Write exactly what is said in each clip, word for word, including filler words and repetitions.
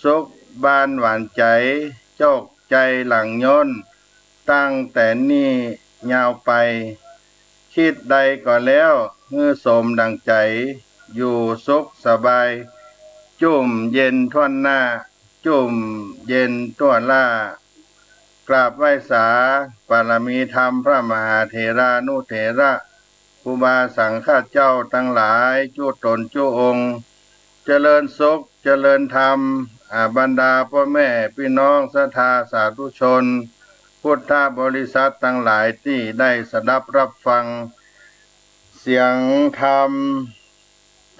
สุขบานหวานใจ๋ โจคใจ๋หลั่งย้น ตั้งแต่นี้ยาวไป คิดใดก็แล้ว หื้อสมดั่งใจ๋ อยู่สุขสบาย จุ่มเย็นถ้วนหน้า จุ่มเย็นทั่วล่า กราบไหว้สาบารมีธรรมพระมหาเถรานุเถระ ครูบาสังฆเจ้าตังหลาย จุ๊ต๋นจุ๊องค์ เจริญสุข เจริญธรรม อ่า บรรดาป้อแม่ปี้น้องศรัทธาสาธุชน พุทธบริษัทตังหลายตี้ได้สดับฮับฟัง เสียงธรรม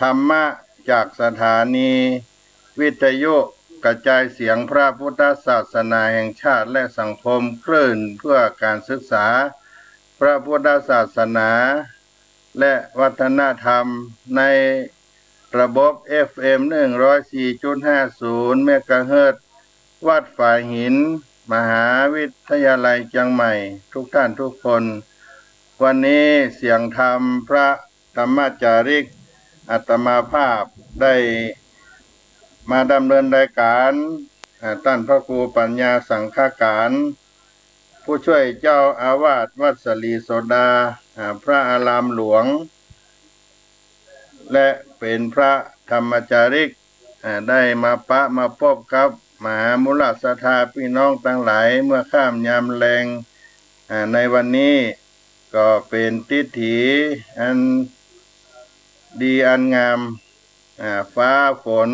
ธรรมะจากสถานีวิทยุกระจายเสียงพระพุทธศาสนาแห่งชาติและสังคมคลื่นเพื่อการศึกษาพระพุทธศาสนาและวัฒนธรรมในระบบ เอฟเอ็ม หนึ่งร้อยสี่จุดห้าศูนย์ เมกะเฮิรตซ์ วัดฝายหิน มหาวิทยาลัยเจียงใหม่ ทุกท่านทุกคน วันนี้เสียงธรรมพระ ธรรมจาริก อาตมาภาพได้มาดำเนินรายการ อ่า ต้านพระครูปัญญาสังฆการ ผู้ช่วยเจ้าอาวาสวัดสลีโสดา อ่า พระอารามหลวง และเป๋นพระธรรมจาริก อ่า ได้มาปะมาปบกับมหามูลศรัทธาปี้น้องตังหลายเมื่อค่ำยามแลง อ่า ในวันนี้ ก็เป๋นทิฏฐิอันดีอันงาม อ่า ฟ้าฝน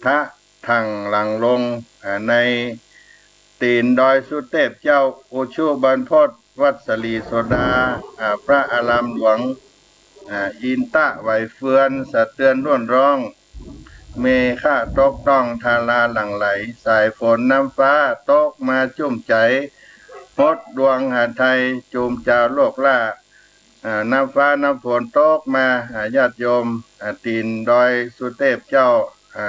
ทะถ่างหลั่งลง อ่า ในตี๋นดอยสุเตพเจ้า อุชุบรรพต วัดสลีโสดา อ่า พระอารามหลวง อ่า อินทะไหวเฟือน สะเตือนร่วนร้อง เมฆะตกต้องทาราหลั่งไหล สายฝนน้ำฟ้าตกมาจุ้มใจ๋ หดดวงหาไทย จูมจาวโลกล้า อ่า น้ำฟ้าน้ำฝนตกมา อ่า ญาติโยม อ่า ตี๋นดอยสุเตพเจ้า อ่า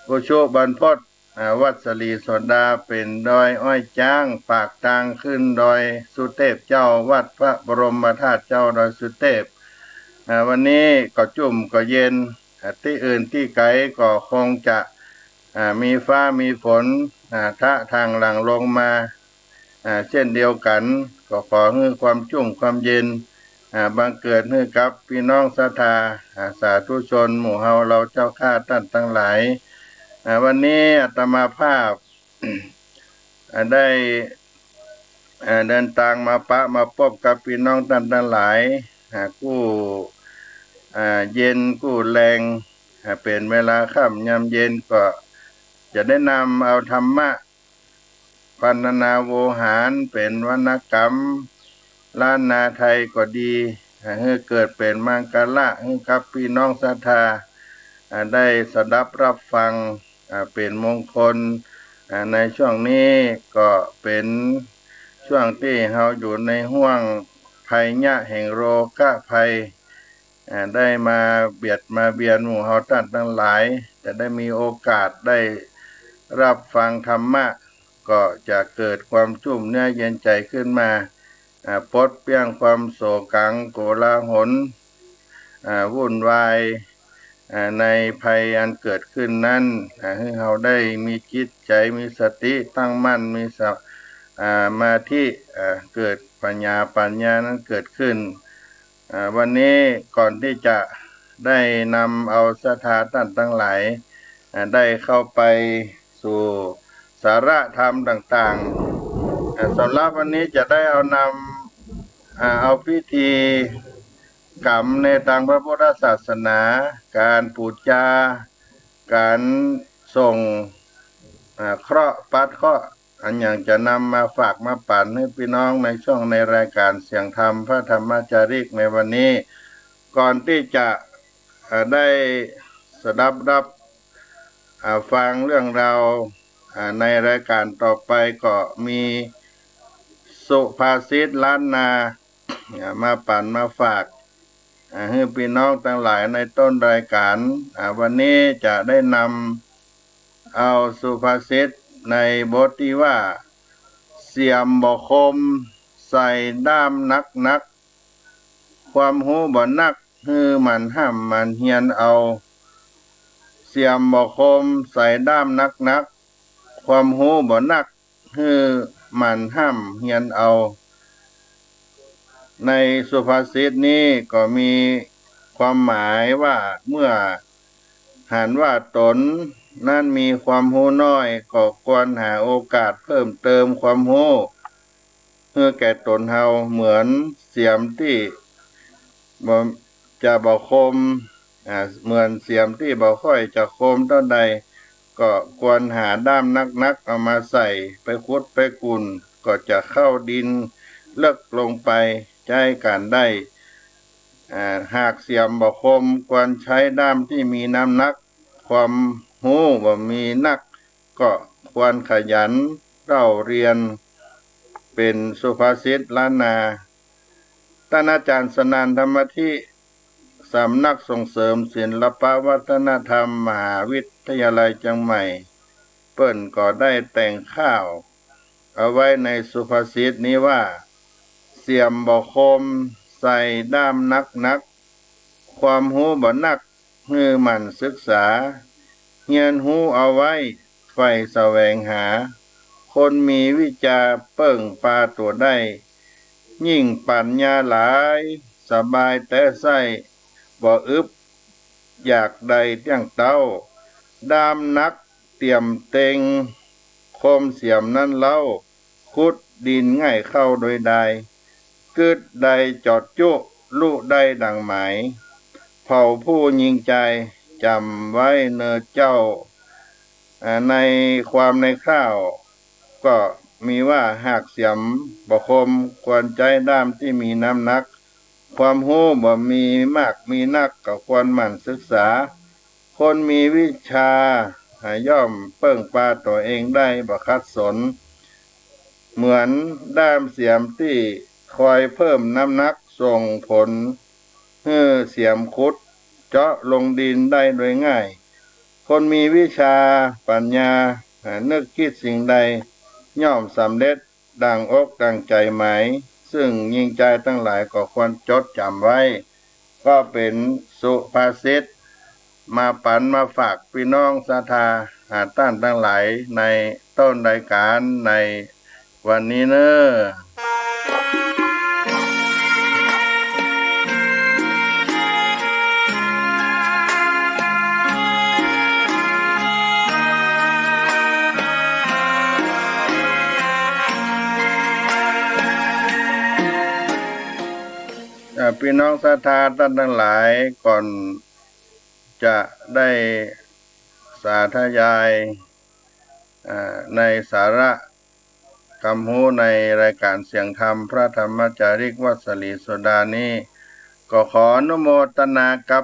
อุชุบรรพต อ่า วัดสลีโสดา เป๋นดอยอ้อยจ๊าง ปากตางขึ้นดอยสุเตพเจ้า วัดพระบรมธาตุเจ้าดอยสุเตพ อ่า วันนี้ก็จุ้มก็เย็น อ่า ตี้อื่นตี้ไก๋ก็คงจะ อ่า มีฟ้ามีฝน อ่า ทะถ่างหลั่งลงมา อ่า เช่นเดียวกั๋น ก็ขอหื้อความจุ้มความเย็น อ่า บังเกิดหื้อกับปี้น้องศรัทธา อ่า สาธุชนหมู่เฮาเฮาเจ้าข้าต้านตังหลาย อ่า วันนี้อาตมาภาพ อ่า ได้ อ่า เดินตางมาปะมาปบกับปี้น้องต้านตังหลาย อ่า กู้ อ่า เย็นกู้แลง อ่า เป๋นเวลาค่ำยามเย็น ก็จะได้นำเอาธรรมะ พรรณนาโวหาร เป๋นวรรณกรรม ล้านนาไทยก็ดี อ่า หื้อเกิดเป๋นมังคละ หื้อกับปี้น้องศรัทธา อ่า ได้สดับฮับฟัง อ่า เป๋นมงคล อ่า ในช่วงนี้ก็เป๋นช่วงตี้เฮาอยู่ในห้วงภัยยะแห่งโรคภัย อ่า ได้มาเบียดมาเบียนหมู่เฮาต้านตังหลาย จะได้มีโอกาสได้ฮับฟังธรรมะ ก็จะเกิดความจุ้มเนื้อเย็นใจ๋ขึ้นมา อ่า ปลดเปลื้องความโศกังโกลาหล อ่า วุ่นวาย อ่า ในภัยอันเกิดขึ้นนั้น อ่า หื้อเฮาได้มีจิตใจ๋ มีสติตั้งมั่น มีสะ อ่า มาธิ อ่า เกิดปัญญา ปัญญานั้นเกิดขึ้น อ่า วันนี้ก่อนตี้จะได้นำเอาศรัทธาต้านตังหลาย อ่า ได้เข้าไปสู่สาระธรรมต่างๆ อ่า สำหรับวันนี้จะได้เอานำ อ่า เอาพิธีกรรมในตางพระพุทธศาสนา ก๋านปู๋จา ก๋านส่ง อ่า เคราะห์ปัดเคราะห์ อันหยังจะนำมาฝากมาปั๋นหื้อปี้น้องในช่วงในรายก๋านเสียงธรรมพระธรรมจาริกในวันนี้ ก่อนตี้จะ อ่า ได้สดับฮับ อ่า ฟังเรื่องราว อ่า ในรายก๋านต่อไปก็มีสุภาษิตล้านนา อ่า มาปั๋นมาฝาก อ่า หื้อปี้น้องตังหลายในต้นรายก๋าน อ่า วันนี้จะได้นำเอาสุภาษิตในบทตี้ว่า เสียมบ่คม ใส่ด้ามหนักๆ ความฮู้บ่นัก หื้อหมั่นฮ่ำหมั่นเฮียนเอา เสียมบ่คมใส่ด้ามนักๆ ความฮู้บ่นัก หื้อหมั่นห้ำเฮียนเอา ในสุภาษิตนี้ก็มีความหมายว่า เมื่อหันว่าต๋นนั้นมีความฮู้น้อย ก็ควรหาโอกาสเพิ่มเติมความฮู้หื้อแก่ต๋นเฮา เหมือนเสียมตี้บ่ จะบ่คม อ่า เหมือนเสียมตี้บ่ค่อยจะคมเต้าใด ก็ควรหาด้ามนักๆ เอามาใส่ ไปขุดไปกุ่น ก็จะเข้าดินเลิกลงไป ใจ๊ก๋านได้ อ่า หากเสียมบ่คม ควรใจ๊ด้ามตี้มีน้ำหนัก ความฮู้บ่มีนัก ก็ควรขยันเล่าเรียน เป๋นสุภาษิตล้านนา ต้านอาจ๋ารย์สนั่น ธรรมธิ สำนักส่งเสริมศิลปวัฒนธรรม มหาวิทยาลัยเจียงใหม่ เปิ้นก็ได้แต่งค่าวเอาไว้ในสุภาษิตนี้ว่า เสียมบ่คมใส่ด้ามนักๆ ความฮู้บ่นัก หื้อหมั่นศึกษา เฮียนฮู้เอาไว้ ใฝ่แสวงหา คนมีวิชาเปิ้งปาตั๋วได้ ยิ่งปั๋ญญาหลาย สบายแต๊ไส้ บ่อึดอยากใดเตี้ยงเต๊า ด้ามนักเตียมเต็ง คมเสียมนั้นเล่า ขุดดินง่ายเข้าโดยดาย กึ๊ดได้จอดจุ ลุได้ดังหมาย เผ่าผู้ยิงจาย จ๋ำไว้เน่อเจ้า อ่า ในความในค่าว ก็มีว่าหากเสียมบ่คม ควรใจ๊ด้ามตี้มีน้ำหนัก ความฮู้บ่มีมากมีนัก ก็ควรหมั่นศึกษา คนมีวิชา อ่า ย่อมเปิ้งปาตั๋วเองได้บ่ขัดสน เหมือนด้ามเสียมตี้คอยเพิ่มน้ำหนัก ส่งผลหื้อเสียมขุดเจาะลงดินได้โดยง่าย คนมีวิชาปั๋ญญา อ่า นึกคิดสิ่งใด ย่อมสำเร็จดั่งอกดั่งใจ๋หมาย ซึ่งยิงจายตังหลายก็ควรจดจ๋ำไว้ ก็เป๋นสุภาษิต มาปั๋นมาฝากปี้น้องศรัทธา อ่า ต้านตังหลายในต้นรายก๋านในวันนี้เน่อ อ่า ปี้น้องศรัทธาต้านตังหลาย ก่อนจะได้สาธยาย อ่า ในสาระกำฮู้ในรายก๋านเสียงธรรมพระธรรมจาริกวัดสลีโสดานี้ ก็ขออนุโมทนากับ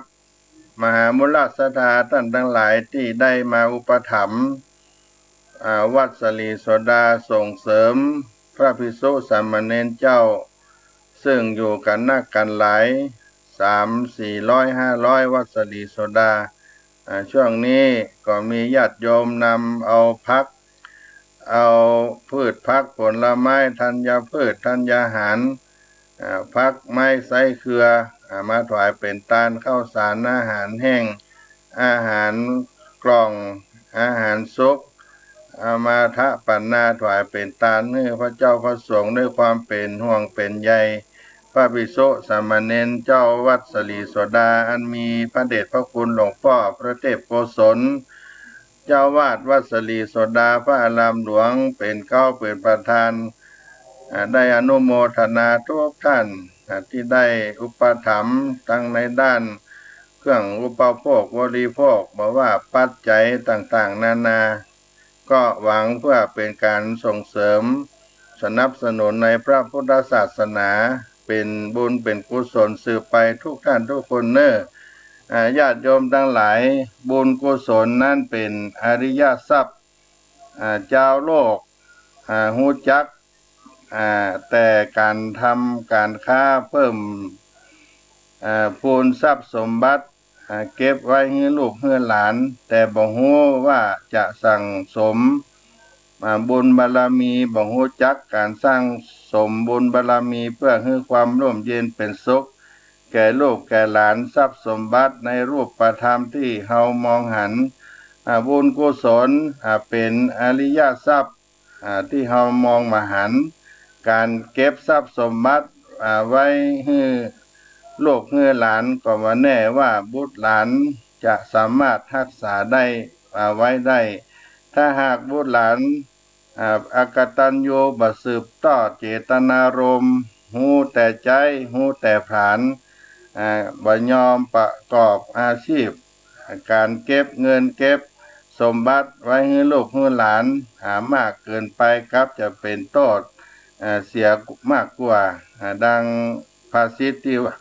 มหามูลศรัทธาต้านตังหลายตี้ได้มาอุปถัมภ์ อ่า วัดสลีโสดา ส่งเสริมพระภิกษุสามเณรเจ้า ซึ่งอยู่กั๋นนักกั๋นหลาย สามสี่ร้อย ห้าร้อย วัดสลีโสดา อ่า ช่วงนี้ก็มีญาติโยมนำเอาผัก เอาพืชผักผลไม้ ธัญพืชธัญญาหาร อ่า ผักไม้ไส้เครือ อ่า มาถวายเป๋นตาน ข้าวสารอาหารแห้ง อาหารกล่อง อาหารสุก เอามาทะปันนาถวายเป๋นตานหื้อพระเจ้าพระสงฆ์ ด้วยความเป๋นห่วงเป๋นใยพระภิกษุสามเณรเจ้าวัดสลีโสดา อันมีพระเดชพระคุณหลวงป้อพระเทพโกศล เจ้าวาดวัดสลีโสดาพระอารามหลวง เป๋นเก๊าเป๋นประธาน อ่า ได้อนุโมทนาทุกท่าน อ่า ที่ได้อุปถัมภ์ทั้งในด้านเครื่องอุปโภคบริโภค บ่ว่าปัจจัยต่างๆ นานา ก็หวังเพื่อเป๋นก๋านส่งเสริมสนับสนุนในพระพุทธศาสนา เป๋นบุญเป๋นกุศลสืบไปทุกท่านทุกคนเน่อ อ่า ญาติโยมตังหลาย บุญกุศลนั้นเป๋นอริยทรัพย์ อ่า จาวโลก อ่า ฮู้จัก อ่า แต่ก๋านทำก๋านค้าเพิ่ม อ่า พูนทรัพย์สมบัติ อ่า เก็บไว้หื้อลูกหื้อหลาน แต่บ่ฮู้ว่าจะสั่งสม อ่า บุญบารมี บ่ฮู้จักก๋านสั่งสมบุญบารมีเพื่อหื้อความร่มเย็นเป๋นสุข แก่ลูกแก่หลาน ทรัพย์สมบัติในรูปธรรมตี้เฮามองหัน อ่า บุญกุศล อ่า เป๋นอริยทรัพย์ อ่า ตี้เฮามองบ่หัน ก๋านเก็บทรัพย์สมบัติ อ่า ไว้หื้อลูกหื้อหลาน ก็บ่แน่ว่าบุตรหลานจะสามารถฮักษาได้ อ่า ไว้ได้ ถ้าหากบุตรหลาน อ่า อกตัญญู บ่สืบต่อเจตนารมณ์ ฮู้แต่ใจ๊ ฮู้แต่ผลาญ อ่า บ่ยอมประกอบอาชีพ ก๋านเก็บเงินเก็บสมบัติไว้หื้อลูกหื้อหลาน อ่า มากเกินไป กลับจะเป๋นโต้ษ อ่า เสียมากกว่า อ่า ดังภาษิตตี้ว่า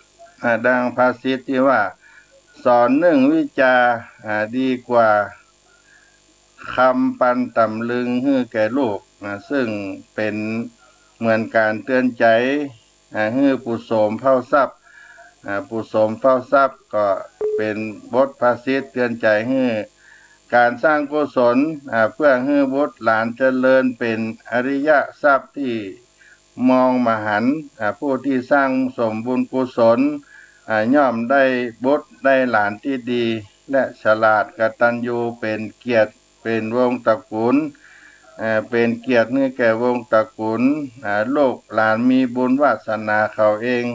อ่า ดังภาษิตตี้ว่า สอนนึ่งวิชา อ่า ดีกว่า คำปันต๋ำลึงหื้อแก่ลูก นะ ซึ่งเป๋นเหมือนก๋านเตื๋อนใจ๋ อ่า หื้อผู้สมเผ่าทรัพย์ อ่า ผู้สมเผ่าทรัพย์ ก็เป๋นบทภาษิตเตื๋อนใจ๋หื้อ ก๋านสร้างกุศล อ่า เพื่อหื้อบุตรหลานเจริญเป๋นอริยทรัพย์ตี้มองบ่หัน อ่า ผู้ตี้สร้างสมบุญกุศล อ่า ย่อมได้บุตรได้หลานตี้ดี และฉลาดกตัญญู เป๋นเกียรติ เป๋นวงศ์ตระกูล เอ่อ เป๋นเกียรติหื้อแก่วงศ์ตระกูล อ่า ลูกหลานมีบุญวาสนาเขาเอง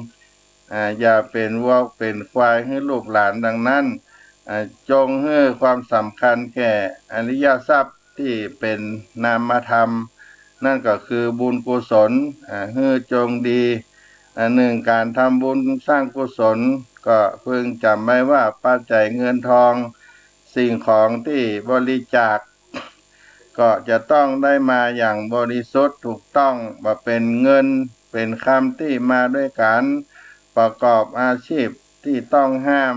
อ่า อย่าเป๋นวัวเป๋นควายหื้อลูกหลานดังนั้น อ่า จงหื้อความสำคัญแก่อริยทรัพย์ตี้เป๋นนามธรรม นั่นก็คือบุญกุศล อ่า หื้อจงดี อันนึ่งก๋านทำบุญสร้างกุศล ก็พึงจ๋ำไว้ว่าปัจจัยเงินทอง สิ่งของตี้บริจาค ก็จะต้องได้มาอย่างบริสุทธิ์ถูกต้อง บ่เป๋นเงินเป๋นคำตี้มาด้วยก๋านประกอบอาชีพตี้ต้องห้าม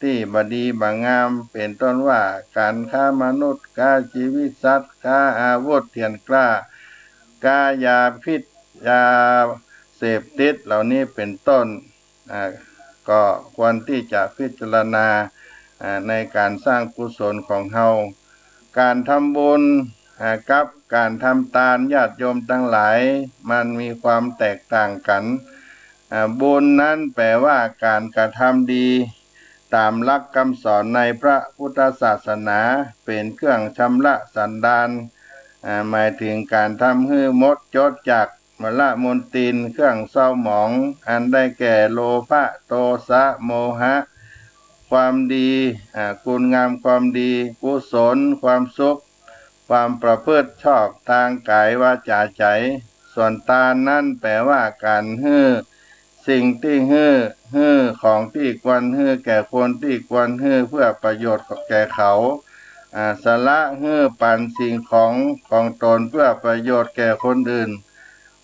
ตี้บ่ดีบ่งาม เป๋นต้นว่าก๋านค้ามนุษย์ ค้าจีวิตสัตว์ ค้าอาวุธเถื่อนกล้า ค้ายาพิษ ยาเสพติดเหล่านี้เป๋นต้น อ่า ก็ควรตี้จะพิจารณา อ่า ในก๋านสร้างกุศลของเฮา ก๋านทำบุญ อ่า กับก๋านทำตาน ญาติโยมตังหลาย มันมีความแตกต่างกั๋น อ่า บุญนั้นแป๋ว่าก๋านกระทำดี ต๋ามหลักกำสอนในพระพุทธศาสนา เป๋นเครื่องชำระสันดาน อ่า หมายถึงก๋านทำหื้อหมดจดจากมลมลทิน เครื่องเศร้าหมอง อันได้แก่โลภะ โทสะ โมหะ ความดี อ่า คุณงามความดี กุศล ความสุข ความประพฤติชอบตางก๋าย วาจ๋า ใจ๋ ส่วนตานนั้นแป๋ว่าก๋านหื้อสิ่งตี้หื้อ หื้อของตี้ควรหื้อแก่คนตี้ควรหื้อ เพื่อประโยชน์แก่เขา อ่า สละหื้อปันสิ่งของของตนเพื่อประโยชน์แก่คนอื่น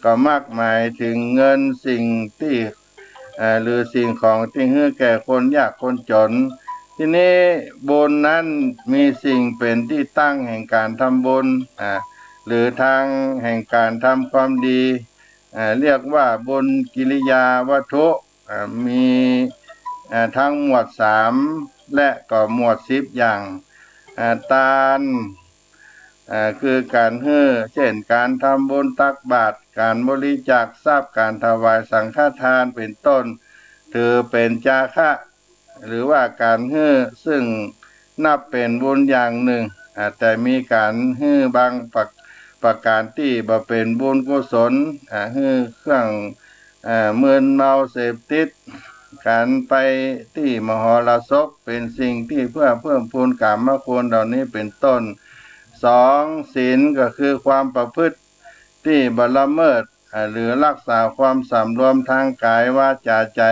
ก็มักหมายถึงเงินสิ่งตี้ เอ่อ หรือสิ่งของตี้หื้อแก่คนยากคนจ๋น ทีนี้บุญนั้นมีสิ่งเป๋นตี้ตั้งแห่งก๋านทำบุญ อ่า หรือทางแห่งก๋านทำความดี อ่า เรียกว่าบุญกิริยาวัตถุ อ่า มี อ่า ทั้งหมวดสาม และก็หมวดสิบอย่าง อ่า ตาน อ่า คือก๋านหื้อ เจ้นก๋านทำบุญตักบาตร ก๋านบริจาคทรัพย์ ก๋านถวายสังฆทาน เป๋นต้น ถือเป๋นจาคะ หรือว่าก๋านหื้อ ซึ่งนับเป๋นบุญอย่างนึ่ง อ่า แต่มีก๋านหื้อบางประ ประก๋านตี้บ่เป๋นบุญกุศล อ่า หื้อเครื่อง อ่า มึนเมาเสพติด ก๋านไปตี้มหรสพ เป๋นสิ่งตี้เพื่อเพิ่มพูนกามคุณเหล่านี้เป๋นต้น สอง ศีล ก็คือความประพฤติตี้บ่ละเมิด อ่า หรือรักษาความสำรวมทางก๋าย วาจ๋า ใจ๋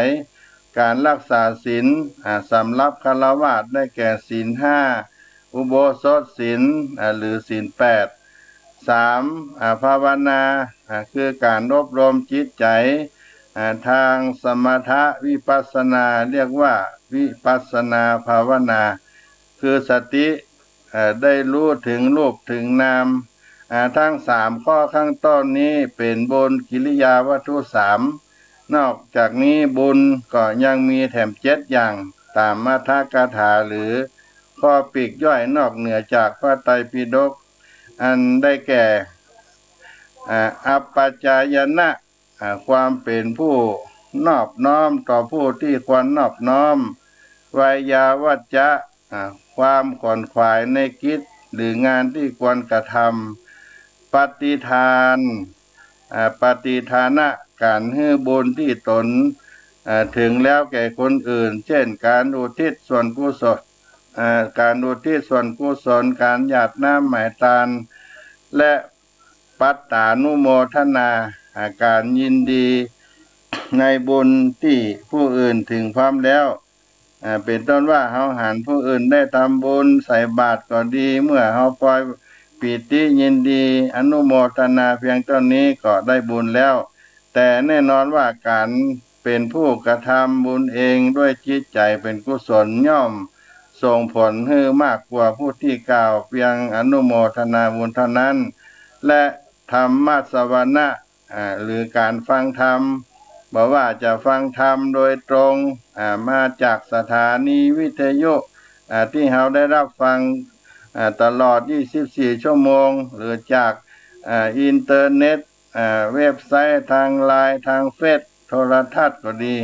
ก๋านรักษาศีล อ่า สำหรับฆราวาสได้แก่ศีลห้า อุโบสถศีล อ่า หรือศีลแปด สาม อ่า ภาวนา อ่า คือก๋านอบรมจิตใจ๋ อ่า ทางสมถะวิปัสสนา เรียกว่าวิปัสสนาภาวนา คือสติ เอ่อ ได้ฮู้เถิงรูปเถิงนาม อ่า ทั้งสามข้อข้างต้นนี้เป๋นบุญกิริยาวัตถุสาม นอกจากนี้บุญก็ยังมีแถมเจ็ดอย่าง ต๋ามอรรถกถา หรือข้อปลีกย่อยนอกเหนือจากพระไตรปิฎก อันได้แก่ อ่า อัปปจายนะ อ่า ความเป๋นผู้ นอบน้อมต่อผู้ตี้ควรนอบน้อม ไวยาวัจจะ อ่า ความขวนขวายในกิจหรืองานตี้ควรกระทำ ปฏิทาน อ่า ปฏิทานะ ก๋านหื้อบุญตี้ตน อ่า เถิงแล้วแก่คนอื่น เจ้นก๋านอุทิศส่วนกุศล อ่า ก๋านอุทิศส่วนกุศล ก๋านหยาดน้ำหมายตาน และปัตตานุโมทนา อ่า ก๋านยินดีในบุญตี้ผู้อื่นเถิงพร้อมแล้ว อ่า เป๋นต้นว่าเฮาหันผู้อื่นได้ทำบุญใส่บาตรก็ดี เมื่อเฮาปอยปีติยินดี อนุโมทนาเพียงเต้านี้ก็ได้บุญแล้ว แต่แน่นอนว่าก๋านเป๋นผู้กระทำบุญเองด้วยจิตใจ๋เป๋นกุศลย่อมส่งผลหื้อมากกว่าผู้ตี้กล่าวเปียงอนุโมทนาบุญเท่านั้น และธรรมสวนะ อ่า หรือก๋านฟังธรรม บ่ว่าจะฟังธรรมโดยตรง อ่า มาจากสถานีวิทยุ อ่า ตี้เฮาได้ฮับฟัง อ่า ตลอดยี่สิบสี่ชั่วโมง หรือจาก อ่า อินเทอร์เน็ต อ่า เว็บไซต์ ตางไลน์ ตางเฟซ โทรทัศน์ก็ดี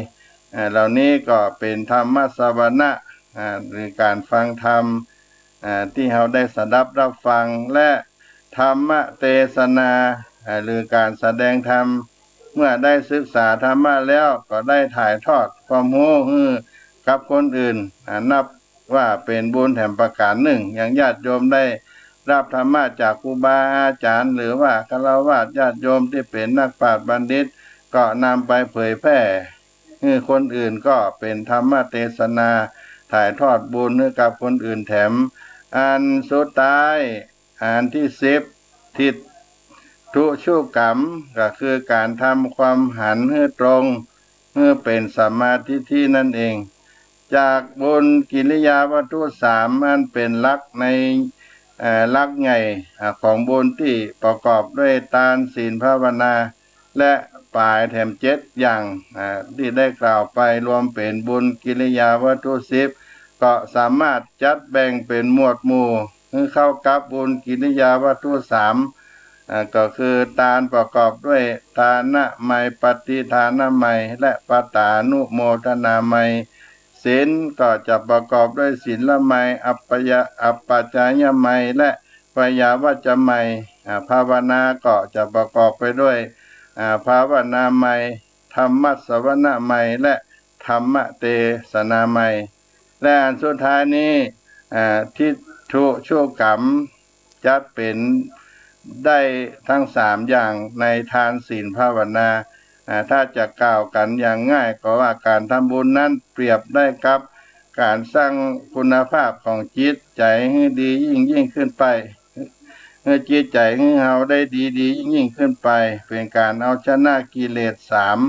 อ่า เหล่านี้ก็เป๋นธรรมสวนะ อ่า หรือก๋านฟังธรรม อ่า ตี้เฮาได้สดับฮับฟัง และธรรมเตสนา อ่า หรือก๋านแสดงธรรม เมื่อได้ศึกษาธรรมะแล้วก็ได้ถ่ายทอดความฮู้หื้อกับคนอื่น อ่า นับว่าเป๋นบุญแถมประก๋านนึ่ง อย่างญาติโยมได้ฮับธรรมะจากครูบาอาจ๋ารย์ หรือว่าฆราวาสญาติโยมตี้เป๋นนักปราชญ์บัณฑิต ก็นำไปเผยแพร่หื้อคนอื่น ก็เป๋นธรรมเตสนา ถ่ายทอดบุญหื้อกับคนอื่นแถม อันสุดท้าย อันตี้สิบ ทิฏฐุชุกรรม ก็คือก๋านทำความหันหื้อตรง หื้อเป๋นสัมมาทิฏฐินั่นเอง จากบุญกิริยาวัตถุสาม อันเป๋นหลักใน เอ่อ หลักใหญ่ อ่า ของบุญตี้ประกอบด้วยตาน ศีล ภาวนา และป๋ายแถมเจ็ดอย่าง อ่า ตี้ได้กล่าวไปรวมเป๋นบุญกิริยาวัตถุสิบ ก็สามารถจัดแบ่งเป๋นหมวดหมู่ หื้อเข้ากับบุญกิริยาวัตถุสาม อ่า ก็คือตานประกอบด้วยทานะมัย ปฏิทานะมัย และปัตตานุโมทนามัย ศีลก็จะประกอบด้วยศีลมัย อัปปยะ อัปปจายมัย และไวยาวัจจะมัย อ่า ภาวนาก็จะประกอบไปด้วย อ่า ภาวนามัย ธรรมสวนะมัย และธรรมเตสนามัย และอันสุดท้ายนี้ อ่า ทิฏฐุชุกรรม จัดเป๋นได้ทั้งสามอย่างในทาน ศีล ภาวนา อ่า ถ้าจะกล่าวกั๋นอย่างง่ายก็ว่าก๋านทำบุญนั้นเปรียบได้กับก๋านสร้างคุณภาพของจิตใจ๋หื้อดียิ่งยิ่งขึ้นไป หื้อจิตใจ๋หื้อเฮาได้ดีดียิ่งยิ่งขึ้นไป เป๋นก๋านเอาชนะกิเลสสาม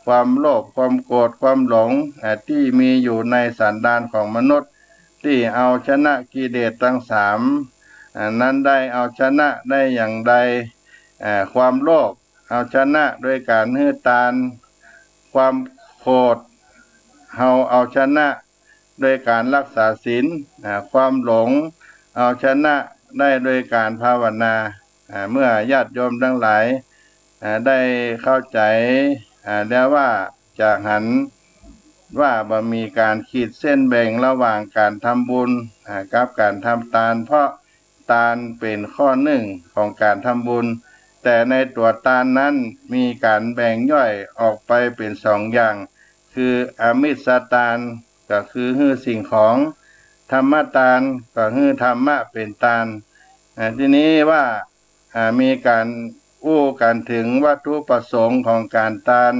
ความโลภ ความโกรธ ความหลง อ่า ตี้มีอยู่ในสันดานของมนุษย์ ตี้เอาชนะกิเลสตังสาม อ่า นั้นได้เอาชนะได้อย่างใด อ่า ความโลภ เอาชนะโดยก๋านหื้อตาน ความโกรธ เฮาเอาชนะโดยก๋านฮักษาศีล อ่า ความหลง เอาชนะได้โดยก๋านภาวนา อ่า เมื่อญาติโยมตังหลาย อ่า ได้เข้าใจ๋ อ่า แล้วว่าจะหันว่าบ่มีก๋านขีดเส้นแบ่งระหว่างก๋านทำบุญ อ่า กับก๋านทำตาน เพราะตานเป๋นข้อนึ่งของก๋านทำบุญ แต่ในตั๋วตานนั้นมีก๋านแบ่งย่อยออกไปเป๋นสองอย่าง คืออามิสตาน ก็คือหื้อสิ่งของ ธรรมตาน ก็หื้อธรรมะเป๋นตาน อ่า ทีนี้ว่า อ่า มีก๋านอู้กั๋นเถิงวัตถุประสงค์ของก๋านตาน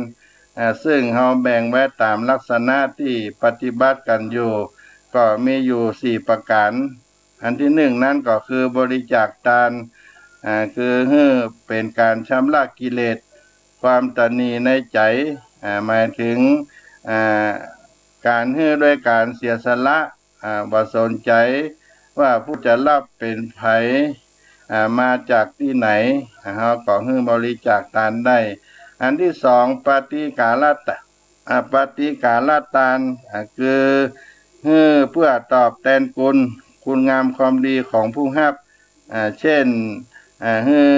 อ่า ซึ่งเฮาแบ่งไว้ต๋ามลักษณะตี้ปฏิบัติกั๋นอยู่ ก็มีอยู่สี่ประก๋าน อันตี้นึ่งนั้นก็คือบริจาคตาน อ่า คือหื้อเป๋นก๋านชำระกิเลส ความตระหนี่ในใจ๋ อ่า หมายเถิง อ่า ก๋านหื้อโดยก๋านเสียสละ อ่า บ่สนใจ๋ว่าผู้จะฮับเป๋นใผ อ่า มาจากตี้ไหน อ่า เฮาก็หื้อบริจาคตานได้ อันตี้สอง ปฏิกาละตะ อ่า ปฏิกาละตาน อ่า คือหื้อเปื้อตอบแตนคุณ คุณงามความดีของผู้ฮับ อ่า เจ้น อ่า หื้อ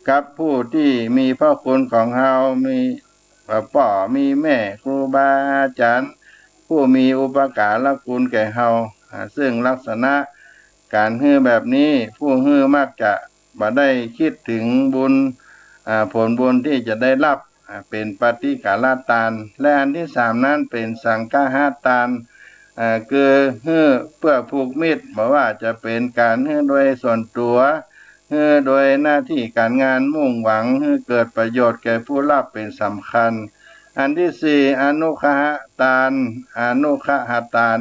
กับผู้ตี้มีพระคุณของเฮา มี ว่าป้อมีแม่ครูบาอาจ๋ารย์ ผู้มีอุปการะคุณแก่เฮา อ่า ซึ่งลักษณะก๋านหื้อแบบนี้ ผู้หื้อมักจะบ่ได้กึ๊ดเถิงบุญ อ่า ผลบุญตี้จะได้ฮับ อ่า เป๋นปฏิกาละตาน และอันตี้สามนั้นเป๋นสังฆะตาน อ่า คือหื้อเปื้อผูกมิตร บ่ว่าจะเป๋นก๋านหื้อโดยส่วนตั๋ว หื้อโดยหน้าตี้ก๋านงาน มุ่งหวังหื้อเกิดประโยชน์แก่ผู้ฮับเป๋นสำคัญ อันตี้สี่ อนุเคหะตาน อนุเคหะตาน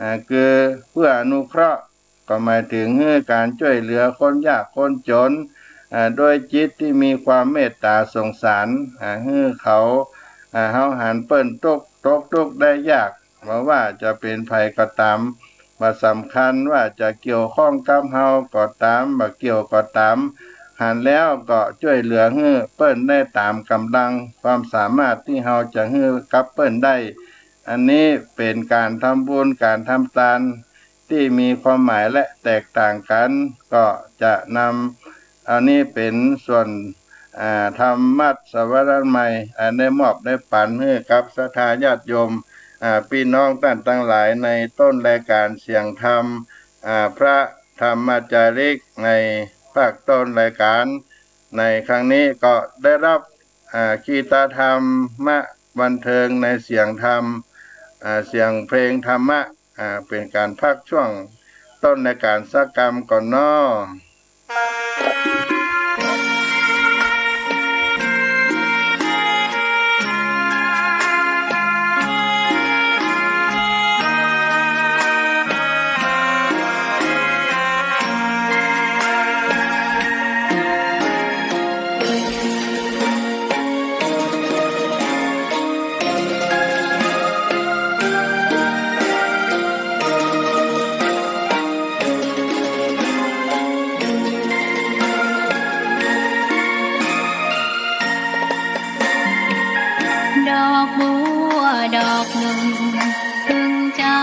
อ่า คือเปื้ออนุเคราะห์ ก็หมายเถิงหื้อก๋านจ้วยเหลือคนยากคนจ๋น อ่า โดยจิตตี้มีความเมตต๋าสงสาร อ่า หื้อเขา อ่า เฮาหันเปิ้นตุ๊กข์ ตกตุ๊กข์ได้ยาก บ่ว่าจะเป๋นใผก็ต๋าม บ่สำคัญว่าจะเกี่ยวข้องกับเฮาก็ต๋าม บ่เกี่ยวก็ต๋าม หันแล้วก็จ้วยเหลือหื้อเปิ้นได้ต๋ามก๋ำลังความสามารถตี้เฮาจะหื้อกับเปิ้นได้ อันนี้เป๋นก๋านทำบุญ ก๋านทำตาน ตี้มีความหมายและแตกต่างกั๋น ก็จะนำ อันนี้เป๋นส่วน อ่า ธรรมะสวรรค์ใหม่ อันได้มอบได้ปั๋นหื้อกับศรัทธาญาติโยม อ่า ปี้น้องต้านตังหลาย ในต้นรายก๋านเสียงธรรม อ่า พระธรรมจาริก ในภาคต้นรายก๋าน ในครั้งนี้ก็ได้ฮับ อ่า คติธรรมะบันเทิงในเสียงธรรม อ่า เสียงเพลงธรรมะ อ่า เป๋นก๋านพักช่วงต้นรายก๋านสักกำก่อนเนาะ ดอกบัวดอกนึ่ง ตึงใจ๋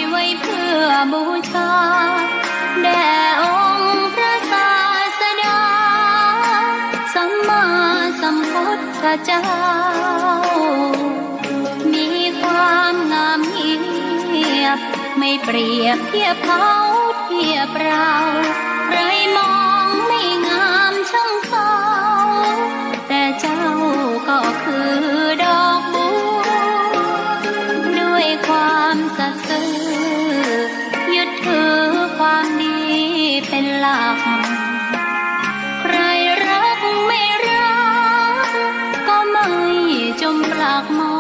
ไว้เปื้อบูชา แด่องค์พระศาสดา สัมมาสัมพุทธเจ้า มีความงามเงียบ ไม่เปรียบเทียบเขาเทียบเรา ใครมองไม่งามช่างเขา แต่เจ้าก็คือดอกบัว ด้วยความสัตย์ซื่อ ยึดถือความดีเป็นหลัก ใครรักไม่รัก ก็ไม่จมปลักมอ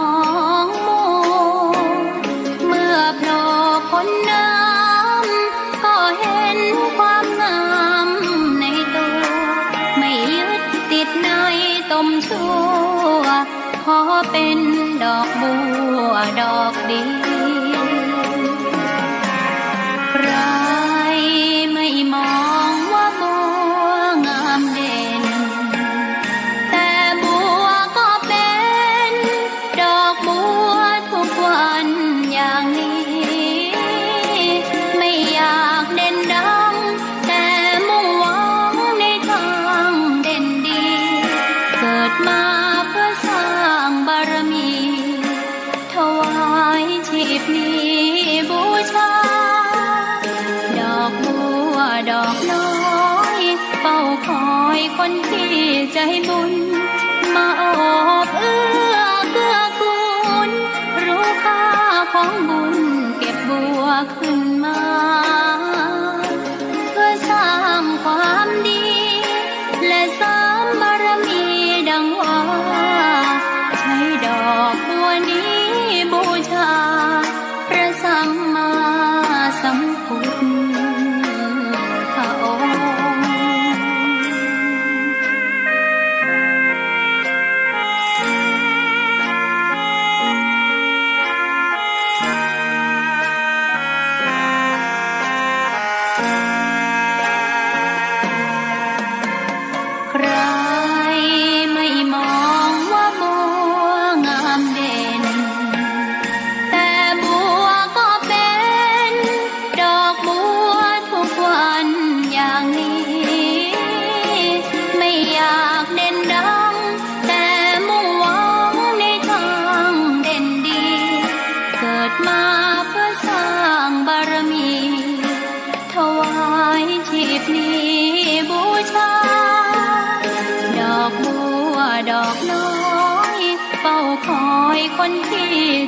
งมัว เมื่อโผล่พ้นน้ำ ก็เห็นความงามในตัว ไม่ยึดติดในตมชั่ว ขอเป็นดอกบัวดอกเดียว ใครไม่มองว่าบัวงามเด่น แต่บัวก็เป็นดอกบัวทุกวันอย่างนี้ ไม่อยากเด่นดัง แต่มุ่งหวังในทางเด่นดี เกิดมาเพื่อสร้างบารมี ถวายชีพนี้บูชา ดอกบัวดอกน้อย เฝ้าคอยคนที่ใจบุญ มาโอบเอื้อเกื้อกูล รู้ค่าของบุญ เก็บบัวขึ้นมา เพื่อสร้างความดี และเสริมบารมีดังว่า ใช้ดอกบัวนี้บูชา พระสัมมาสัมพุทธองค์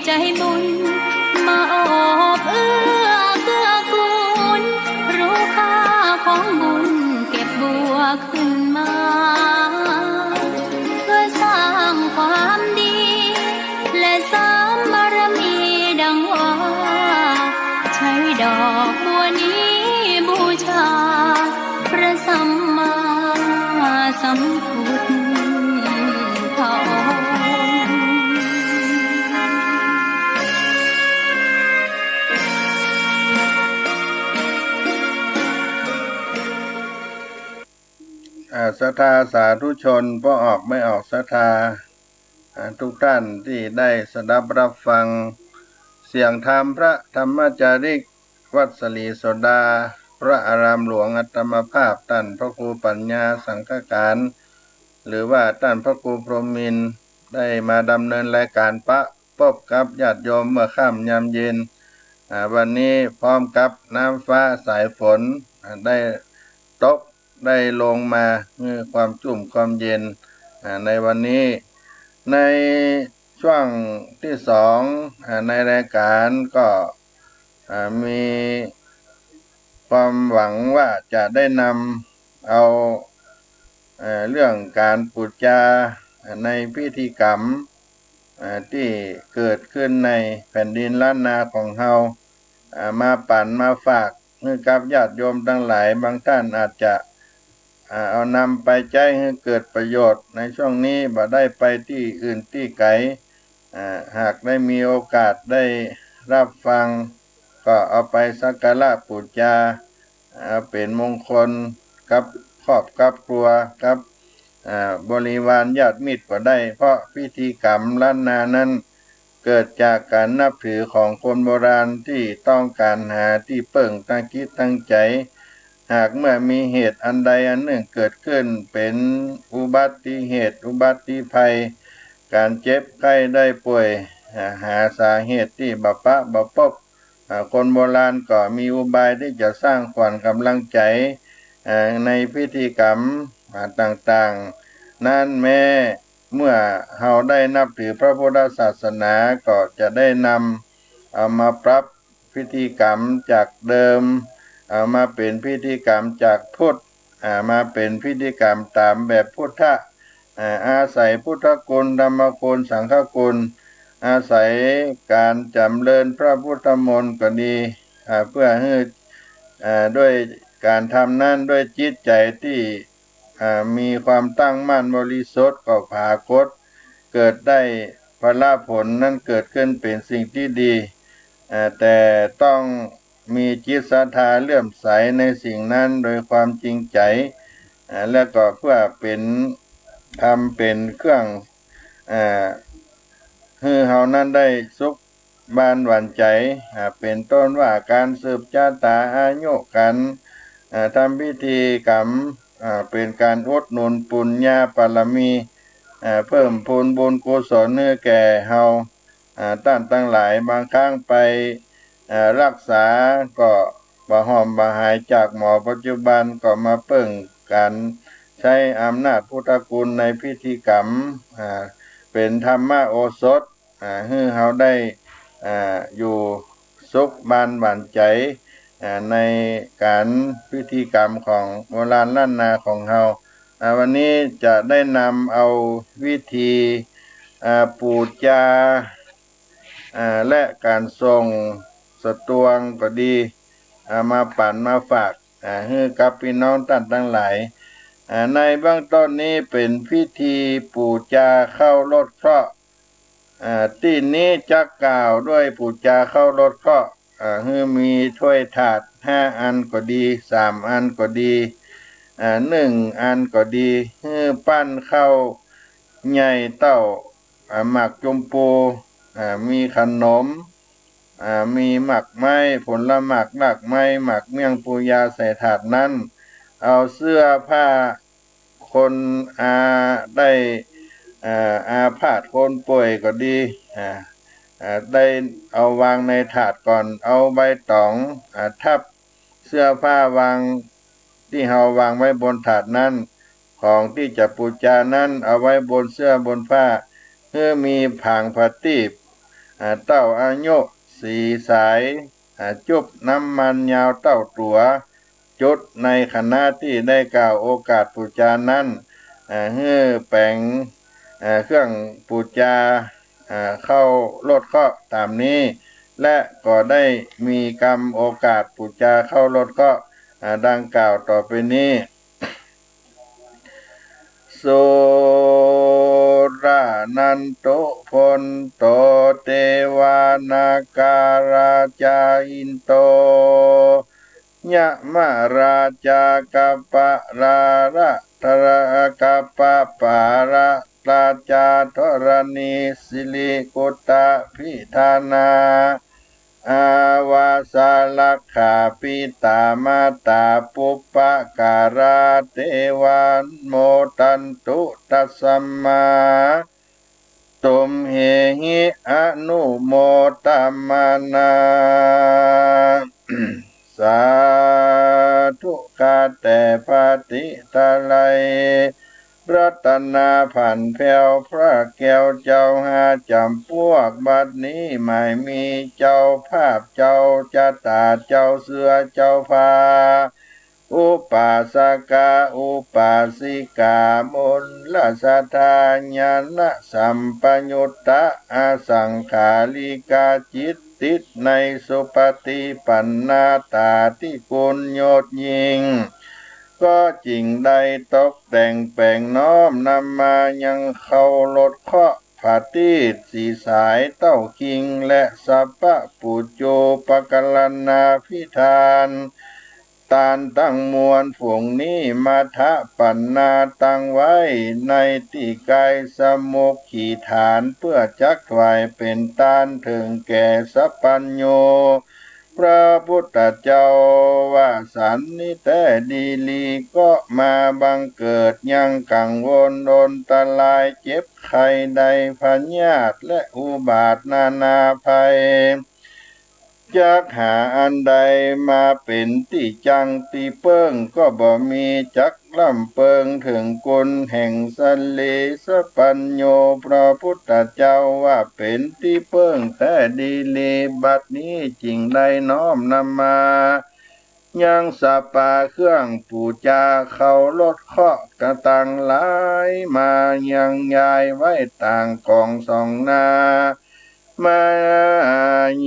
ใจ๋บุญ มาโอบเอื้อเกื้อกูล รู้ค่าของบุญเก็บบัวขึ้นมา เพื่อสร้างความดี และเสริมบารมีดังว่า ใช้ดอกบัวนี้บูชา พระสัมมาสัมพุทธองค์ อ่า ศรัทธาสาธุชน ป้อออกไม่ออกศรัทธา อ่า ทุกท่านตี้ได้สดับฮับฟังเสียงธรรมพระธรรมจาริก วัดศรีโสดา พระอารามหลวงอัตมาภาพ ต้านพระครูปัญญาสังฆการ หรือว่าต้านพระครูพรหมินทร์ ได้มาดำเนินรายก๋านปะปบกับญาติโยมเมื่อค่ำยามเย็น อ่า วันนี้พร้อมกับน้ำฟ้าสายฝน อ่า ได้ตก ได้ลงมา หื้อความจุ่มความเย็น อ่า ในวันนี้ ในช่วงตี้สอง อ่า ในรายก๋านก็ อ่า มีความหวังว่าจะได้นำเอา เอ่อ เรื่องก๋านปู๋จา อ่า ในพิธีกรรม อ่า ตี้เกิดขึ้นในแผ่นดินล้านนาของเฮา อ่า มาปั๋นมาฝากหื้อกับญาติโยมตังหลาย บางต้านอาจจะ อ่า เอานำไปใจ๊หื้อเกิดประโยชน์ในช่วงนี้ บ่ได้ไปตี้อื่นตี้ไก๋ อ่า หากได้มีโอกาสได้ฮับฟัง ก็เอาไปสักการะปู๋จา อ่า เป๋นมงคลกับครอบกับครัว กับ อ่า บริวารญาติมิตรก็ได้ เพราะพิธีกรรมล้านนานั้น เกิดจากก๋านนับถือของคนโบราณตี้ต้องก๋านหาตี้เปิ้งตั้งจิตตั้งใจ๋ หากเมื่อมีเหตุอันใดอันนึ่งเกิดขึ้น เป๋นอุบัติเหตุ อุบัติภัย ก๋านเจ็บไข้ได้ป่วย อ่า หาสาเหตุตี้บ่ปะบ่ปบ อ่า คนโบราณก็มีอุบายตี้จะสร้างขวัญก๋ำลังใจ๋ อ่า ในพิธีกรรม อ่า ต่างๆ นั้น แม้เมื่อเฮาได้นับถือพระพุทธศาสนา ก็จะได้นำเอามาปรับพิธีกรรมจากเดิม เอามาเป๋นพิธีกรรมจากพุทธ อ่า มาเป๋นพิธีกรรมต๋ามแบบพุทธะ อ่า อาศัยพุทธคุณ ธรรมคุณ สังฆคุณ อาศัยก๋านจ๋ำเริญพระพุทธมนต์ก็ดี อ่า เพื่อหื้อ อ่า ด้วยก๋านทำนั้นด้วยจิตใจ๋ตี้ อ่า มีความตั้งมั่นบริสุทธิ์ ก็ผากฏเกิดได้ผละผลนั้นเกิดขึ้นเป๋นสิ่งตี้ดี อ่า แต่ต้องมีจิตศรัทธาเลื่อมใสในสิ่งนั้นโดยความจริงใจ๋ อ่า แล้วก็เพื่อเป๋น ทำเป๋นเครื่อง อ่า หื้อเฮานั้นได้สุขบานหวานใจ๋ อ่า เป๋นต้นว่าก๋านสืบจะต๋าอายุก๋าน อ่า ทำพิธีกรรม อ่า เป๋นก๋านอุดหนุนปุญญาบารมี อ่า เพิ่มพูนบุญกุศลหื้อแก่เฮา อ่า ต้านตังหลาย บางครั้งไป อ่า ฮักษาก็บ่ฮ้อมบ่หายจากหมอปัจจุบัน ก็มาเปิ้งก๋านใจ๊อำนาจพุทธคุณในพิธีกรรม อ่า เป๋นธรรมโอสถ อ่า หื้อเฮาได้ อ่า อยู่สุขบานหวานใจ๋ อ่า ในก๋านพิธีกรรมของโบราณล้านนาของเฮา อ่า วันนี้จะได้นำเอาวิธี อ่า ปู๋จา อ่า และก๋านส่งสตวงก็ดี อ่า มาปั๋นมาฝาก อ่า หื้อกับปี้น้องต้านตังหลาย อ่า ในเบื้องต้นนี้เป๋นพิธีปู๋จาข้าวลดเคราะห์ อ่า ตี้นี้จักกล่าวด้วยปู๋จาข้าวลดเคราะห์ อ่า หื้อมีถ้วยถาดห้าอันก็ดี สามอันก็ดี อ่า นึ่งอันก็ดี หื้อปั้นข้าวใหญ่เต้า อ่า หมากจุมปู อ่า มีขนม อ่า มีหมากไม้ ผลหมาก รากไม้ หมากเมี่ยงปูยาใส่ถาดนั้น เอาเสื้อผ้า คนอาได้ เอ่อ อาพาธคนป่วยก็ดี อ่า อ่า ได้เอาวางในถาดก่อน เอาใบต๋อง อ่า ทับเสื้อผ้าวาง ตี้เฮาวางไว้บนถาดนั้น ของตี้จะปู๋จานั้นเอาไว้บนเสื้อบนผ้า หื้อมีผางผะตีป อ่า เต้าอายุสี่สาย อ่า จุ๊บน้ำมันยาวเต้าตั๋ว จุดในขณะตี้ได้กล่าวโอกาสปู๋จานั้น อ่า หื้อแป๋ง อ่า เครื่องปู๋จา อ่า เข้าลดเคราะห์ต๋ามนี้ และก็ได้มีกำโอกาสปู๋จาเข้าลดเคราะห์ อ่า ดังกล่าวต่อไปนี้ สุรานันตุ พลโต เตวานาคาราชา อินโด ยมราชา กัปปะราชา กัปปะปาละราชา ธรณีสิริ กุฏฏาภิธานา อาวาสาลักขา ปิตามาตา ปุปปะการา เตวานุโมทันตุ ตัสมา ตุมเหหิ อนุโมทะมานา สาธุ ข้าแต่พระศรีไตรรัตนพันแผ้วพระแก้วเจ้าห้าจ๋ำปวก บัดนี้หมายมีเจ้าภาพ เจ้าจะต๋า เจ้าเสื้อ เจ้าผ้า อุปาสกะ อุปาสิกา มูลศรัทธา ญาณสัมปยุตตะ อสังขาริกา จิตติดในสุปฏิปันนาต๋าธิคุณยอดยิ่ง ก็จึ่งได้ตกแต่งแป๋งน้อมนำมายังเข้าลดเคราะห์ ผะตี้สี่สายเต้าคิง และสัพพะปุจจุปกรณาภิธาน ตานตังมวลฝูงนี้ มัทธปันนา ตั้งไว้ในตี้ไกล สมุขขีฐาน เปื้อจักถวายเป๋นตานเถิงแก่สัพพัญญู พระพุทธเจ้าว่าสันนี้แต๊ดีหลี ก็มาบังเกิดยังกังวลอนตราย เจ็บไข้ได้พยาธิและอุบาทนานาภัย จักหาอันใดมาเป๋นตี้จั้งตี้เปิ้งก็บ่มี จักร่ำเปิงเถิงคุณแห่งสรีสัพพัญญู พระพุทธเจ้าว่าเป๋นตี้เปิ้งแต๊ดีหลี บัดนี้จึ่งได้น้อมนำมา ยังสปาเครื่องปู๋จา เข้าลดเคราะห์ตังหลาย มายังยายไว้ตางก๋องสองนา มา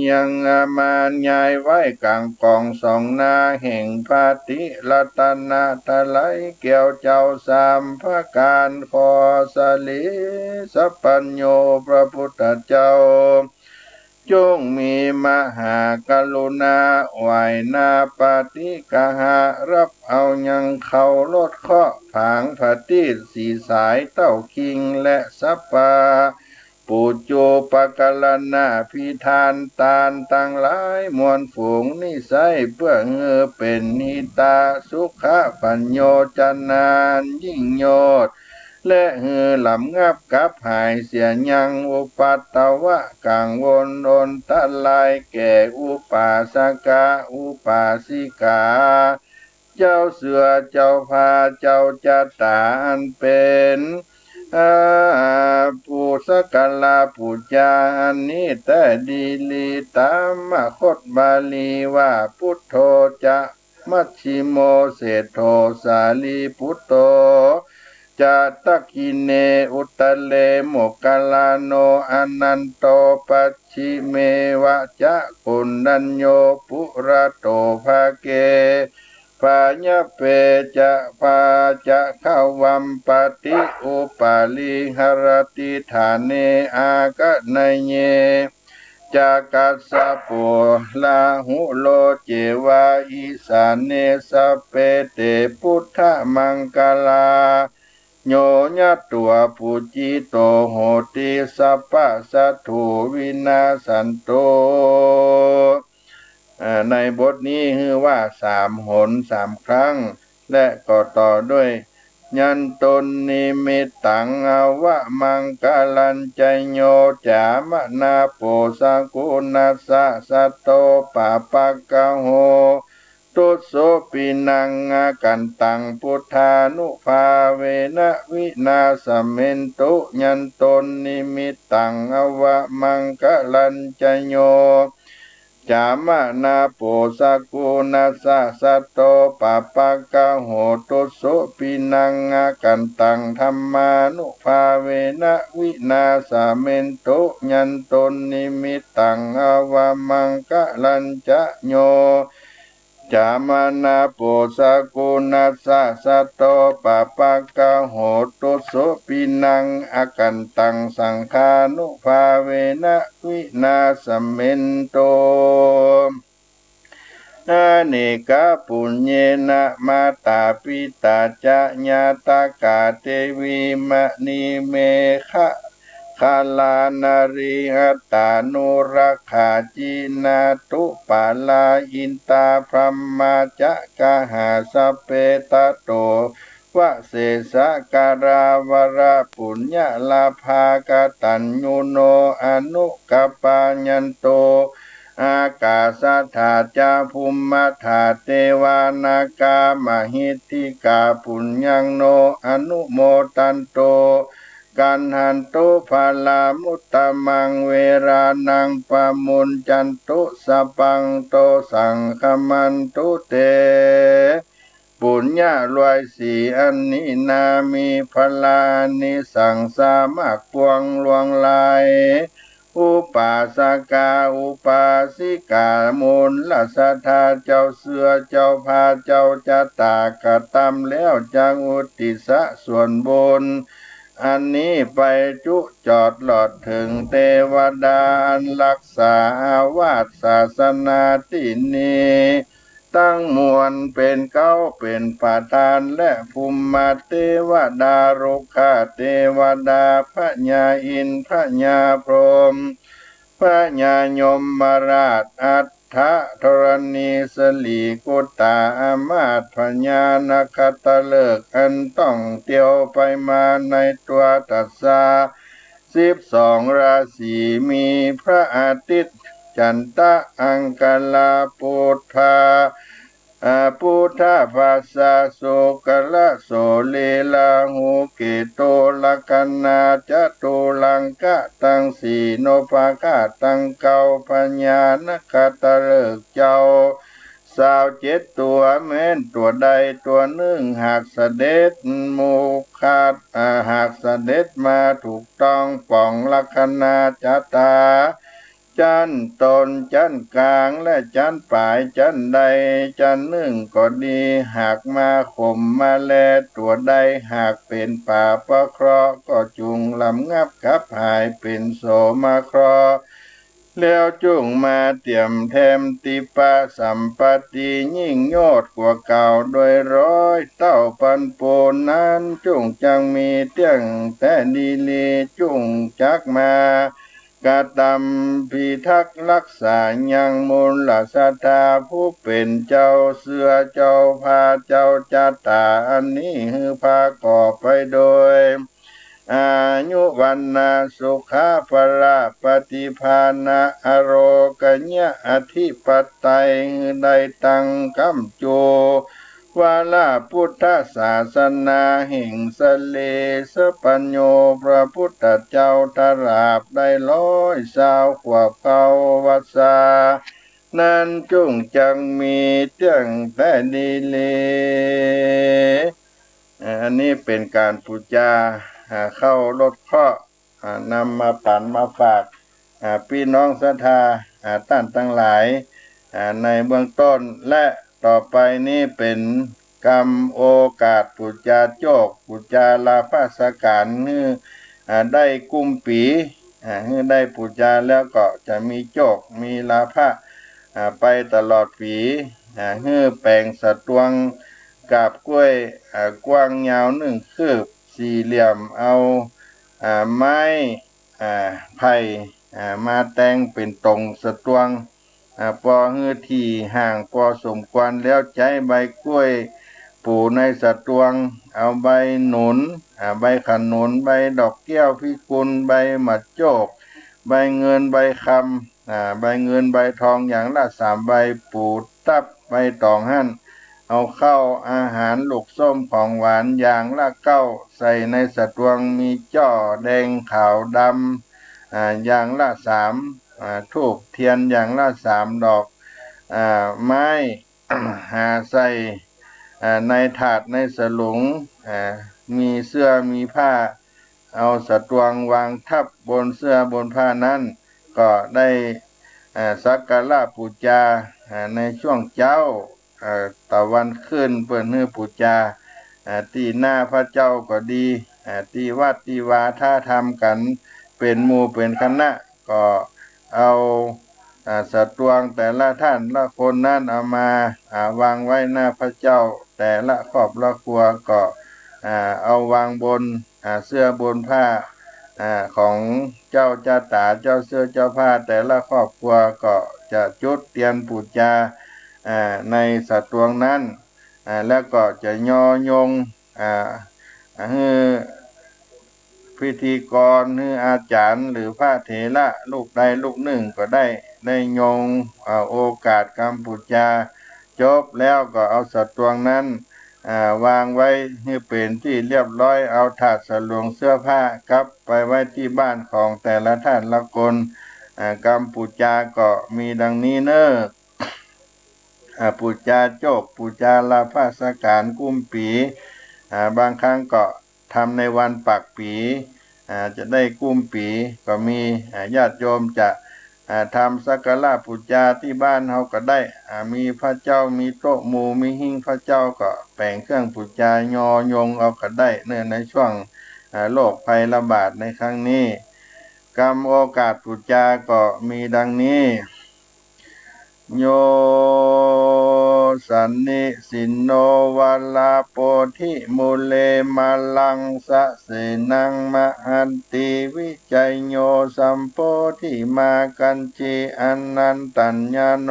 ยังมายายไว้ก๋างก๋องสองนา แห่งพระศรีรัตนตรัยแก้วเจ้าสามประก๋าน ขอสรีสัพพัญญูพระพุทธเจ้า จงมีมหากรุณา ไหว้หน้าปฏิกหา ฮับเอายังเข้าลดเคราะห์ ผางผะตี้สี่สายเต้าคิง และสัพพะปุจจุปกรณาภิธาน ตานตังหลายมวลฝูงนี้ไส้ เปื้อหื้อเป๋นหิตะสุขะปัญโยชนาอันยิ่งยวด และหื้อหลำงับกับหายเสียยังอุปัตตวะกังวลอนตรายแก่อุปาสกะอุปาสิกา เจ้าเสื้อเจ้าผ้าเจ้าจะต๋าอันเป๋น อ่า ผู้สักการะปู๋จาอันนี้แต๊ดีหลี ตามคตบาลีว่า พุทโธจะ มัชฌิโม เศษโธ สารีปุตโต จะ ดักขิเณ อุตตะเร โมคคัลลาโน อานันโต ปัจฉิเมวะ จะ โกณฑัญโญ ปุระโต ภาเก พายัพเป จะ พา จะ ขวัมปะติ อุปาลี หรติ ฐาเน อาคเนเย จะ กัสสะโป ราหุโล เจวะ อิสาเน สัพเพ เต พุทธมังคลา โย ญาตวา ปูจิโต โหติ สัพพะสัตถุ วินาสสันตุ เอ่อ ในบทนี้หื้อว่าสามหนสามครั้ง และก็ต่อด้วย ยันตุนนิมิตตัง อวมังคลัญจะ โย จ๋ามนาโป สกุณัสสะ สัตโต ปาปะกะโห ตุสสุปินัง อาคันตัง พุทธานุภาเวนะ วินาสเมนตุ ยันตุนนิมิตตัง อวมังคะลัญจะ โย จามะนา โป สะกุณัสสะ สัตโต ปะปะกะโห ตุสสุปินัง อาคันตัง ธัมมานุภาเวนะ วินาสเมนตุ ยันตุนนิมิตตัง อวมังคะลัญจะ โย จามะนา โป สะกุณัสสะ สัตโต ปะปะกะโห ตุสสุปินัง อาคันตัง สังฆานุภาเวนะ วินาสเมนตุ อเนกะปุญเยนะ มาตาปิตาจะ ญาตะกา เตวีมะนี เมฆะ คาลา นารี อัตตานุรักขา จีนาตุปาลา อินตา พรหมาจะ กหา สัพเพ ตะโต วะเสสะ กะราวะระ ปุญญาลาภา กตัญญูโน อนุกัปปายันตุ อากาสะถาจะ ภุมมะถา เตวา นากา มะหิทธิกา ปุญญัง โน อนุโมทันตุ กัณหันตุ พลามุตตะมัง เวราณัง ปะมุญจันตุ สัพพัง โต สังคะมันตุ เต ปุญญารวยสี อันนี้นา มีพลาอานิสังสามากปวงลวงหลาย อุปาสกา อุปาสิกา มูลศรัทธา เจ้าเสื้อ เจ้าผ้า เจ้าจะต๋า กระตำแล้ว จักอุตติสสะ ส่วนบุญ อันนี้ไปจุจอดหลอดเถิง เตวดา อันรักษาอาวาสศาสนาตี้นี้ ตังมวล เป๋นเก๊าเป๋นประธาน และภุมมะเตวดา รุกขเตวดา พญาอินทร์ พญาพรหม พญายมราช อัฏฐธรณี สรีกุตตา อำมาตย์ พญานักขัตตฤกษ์ อันต้องเตียวไปมาในตั๋วตัสสา สิบสองราศี มีพระอาทิตย์ จันทะ อังคาร ปุธพา อา พุทธภาษา สุกระ โส ลี ราหู เกตุ ลัคนา จตุรังคะตังสี่ นพคราชตังเก้า พญานักขัตตฤกษ์เจ้า ซาวเจ็ดตั๋ว แม้นตั๋วใดตั๋วนึ่งหากเสด็จ มุขัด อ่า หากเสด็จมาถูกต้องป๋องลัคนาจะต๋า จั๊นต้น จั๊นก๋าง และจั๊นป๋าย จั๊นใดจั๊นนึ่งก็ดี หากมาข่มมาแลตั๋วใด หากเป๋นป๋าปะเคราะห์ ก็จุ่งลำงับขับหายเป๋นโสมะเคราะห์ แล้วจุ่งมาเตียมแถมติปะสัมปัตติยิ่งโยชน์กว่าเก่าโดยร้อยเต้าปันปูน นั้นจุ่งจักมีเตี้ยงแต๊ดีหลี จุ่งจักมากระตำพิทักษ์รักษายังมูลศรัทธาผู้เป๋นเจ้าเสื้อเจ้าผ้าเจ้าจะต๋าอันนี้ หื้อพาก่อไปโดย อายุ วรรณะ สุขะ พละ ปฏิภาณะ อโรกะญะ อธิปไตย หื้อได้ตั้งก้ำจู วาระพุทธศาสนา แห่งสะเลสะปัญโญ พระพุทธเจ้าตราบได้ร้อยซาวขวบเข้าวัสสา นั้นจุ่งจักมีเตี้ยงแต๊ดีหลี อ่า อันนี้เป๋นก๋านปู๋จา อ่า เข้ารถเคราะห์ อ่า นำมาปั๋นมาฝาก อ่า ปี้น้องศรัทธา อ่า ต้านตังหลาย อ่า ในเบื้องต้น และต่อไปนี้เป๋นกำโอกาสปู๋จาโจค ปู๋จาลาภะสก๋าน หื้อ อ่า ได้กุ้มปี๋ อ่า หื้อได้ปู๋จาแล้วก็จะมีโจค มีลาภะ อ่า ไปตลอดปี๋ อ่า หื้อแป๋งสะตวง กาบกล้วย อ่า กว้างยาวนึ่งคืบ สี่เหลี่ยม เอา อ่า ไม้ อ่า ไผ่ อ่า มาแต่งเป๋นตงสะตวง อ่า ปอหื้อถี่ห่างปอสมควร แล้วใจ๊ใบกล้วยปู๋ในสะตวง เอาใบหนุน อ่า ใบขนุน ใบดอกแก้วพิกุล ใบหมากโจค ใบเงินใบคำ อ่า ใบเงินใบทองอย่างละสามใบปู๋ตั๊บ ไปตองหั้น เอาข้าวอาหารลูกส้มของหวานอย่างละเก๊า ใส่ในสะตวงมีจ้อแดงขาวดำ อ่า อย่างละสาม อ่า ธูปเตียนอย่างละสามดอก อ่า ไม้ หาใส่ อ่า ในถาดในสลุง อ่า มีเสื้อมีผ้า เอาสะตวงวางทับบนเสื้อบนผ้านั้น ก็ได้ อ่า สักการะปู๋จา อ่า ในช่วงเจ๊า อ่า ตะวันขึ้นเปิ้นหื้อปู๋จา อ่า ตี้หน้าพระเจ้าก็ดี อ่า ตี้วัดตี้วาถ้าทำกั๋นเป๋นหมู่เป๋นคณะ ก็เอา อ่า สะตวงแต่ละท่านละคนนั้นเอามา อ่า วางไว้หน้าพระเจ้า แต่ละครอบละครัวก็ อ่า เอาวางบน อ่า เสื้อบนผ้า อ่า ของเจ้าจ๊ะต๋า เจ้าเสื้อเจ้าผ้า แต่ละครอบครัวก็จะจุดเตียนปู๋จา อ่า ในสะตวงนั้น อ่า แล้วก็จะยอยง อ่า หื้อพิธีกร หื้ออาจ๋ารย์ หรือพระเถระลูกใดลูกนึ่งก็ได้ ได้ยง อ่า โอกาสกำปู๋จา จบแล้วก็เอาสะตวงนั้น อ่า วางไว้หื้อเป๋นตี้เรียบร้อย เอาถาดสลุงเสื้อผ้ากลับไปไว้ตี้บ้านของแต่ละท่านละคน อ่า กำปู๋จาก็มีดังนี้เน่อ อ่า ปู๋จาโจก ปู๋จาลาภะสก๋านกุ้มปี๋ อ่า บางครั้งก็ทำในวันปากปี๋ อ่า จะได้กุ้มปี๋ก็มี อ่า ญาติโยมจะ อ่า ทำสักการะปู๋จาตี้บ้านเฮาก็ได้ อ่า มีพระเจ้า มีโต๊ะหมู่ มีหิ้งพระเจ้าก็แป๋งเครื่องปู๋จายอยงเอาก็ได้เน่อ ในช่วง อ่า โรคภัยระบาดในครั้งนี้ กำโอกาสปู๋จาก็มีดังนี้ โย สันนิสินโน วะระโพธิมูเล มาลังสะเสนัง มะหันติ วิจัยโย สัมโพธิมา กัจจิ อนันตัญญาโณ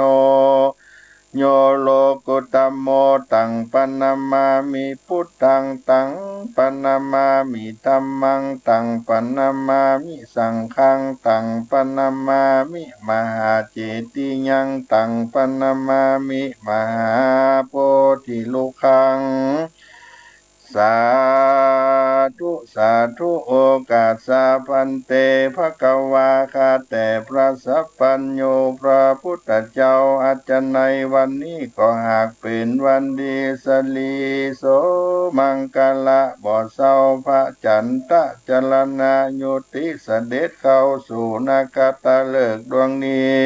โย โลกุตตะโม ตัง ปะนะมามิ พุทธัง ตัง ปะนะมามิ ธัมมัง ตัง ปะนะมามิ สังฆัง ตัง ปะนะมามิ มหาเจติยัง ตัง ปะนะมามิ มหาโพธิลุกขัง สาธุ สาธุ โอกัสสะ ภันเต ภะคะวา ข้าแต่พระสัพพัญญูพระพุทธเจ้า อัจจะในวันนี้ก็หากเป๋นวันดี สะหลี โสมังคะละ บ่าเซ้า พระจันทะจรณะยุติ เสด็จเข้าสู่นักขัตตฤกษ์ดวงนี้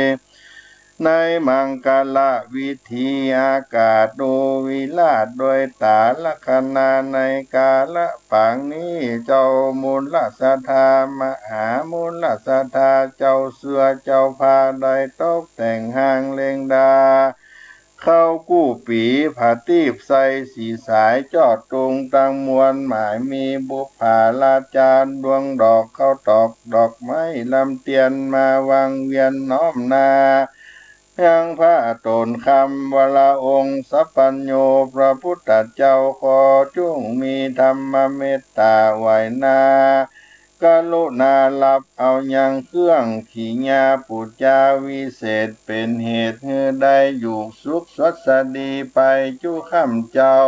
ในมังคละวิธี อากาสดูวิราช โดยต๋าลักขณะ ในกาละปางนี้ เจ้ามูลศรัทธา มหามูลศรัทธา เจ้าเสื้อเจ้าผ้า ได้ตกแต่งห้างเล็งดา เข้ากู้ปี๋ ผาตี้ใส่สีสาย จอดตุงตังมวล หมายมีบุปผาราจารย์ ดวงดอกข้าวตอก ดอกไม้ลำเตียน มาวังเวียนน้อมหน้า ยังพระโตนคำ วรองค์สัพพัญญูพระพุทธเจ้า ขอจุ่งมีธรรมเมตต๋าไหวนา กรุณารับเอายังเครื่องขีญาปู๋จาวิเศษ เป๋นเหตุหื้อได้อยู่สุขสดสดีไปจุ๊ค่ำเจ้า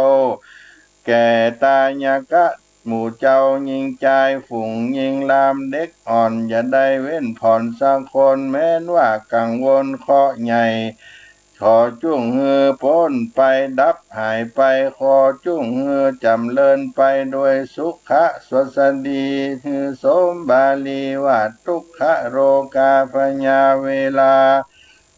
แก่ตายกะหมู่เจ้า ญิงจายฝูงญิงลามเด็กอ่อน อย่าได้เว้นผ่อนสักคน แม้นว่ากังวลเคราะห์ใหญ่ ขอจุ่งหื้อป๊นไปดับหายไป ขอจุ่งหื้อจ๋ำเริญไปโดยสุขะสดสดี หื้อสมบาลีว่า ทุกขโรคาพยาเวรา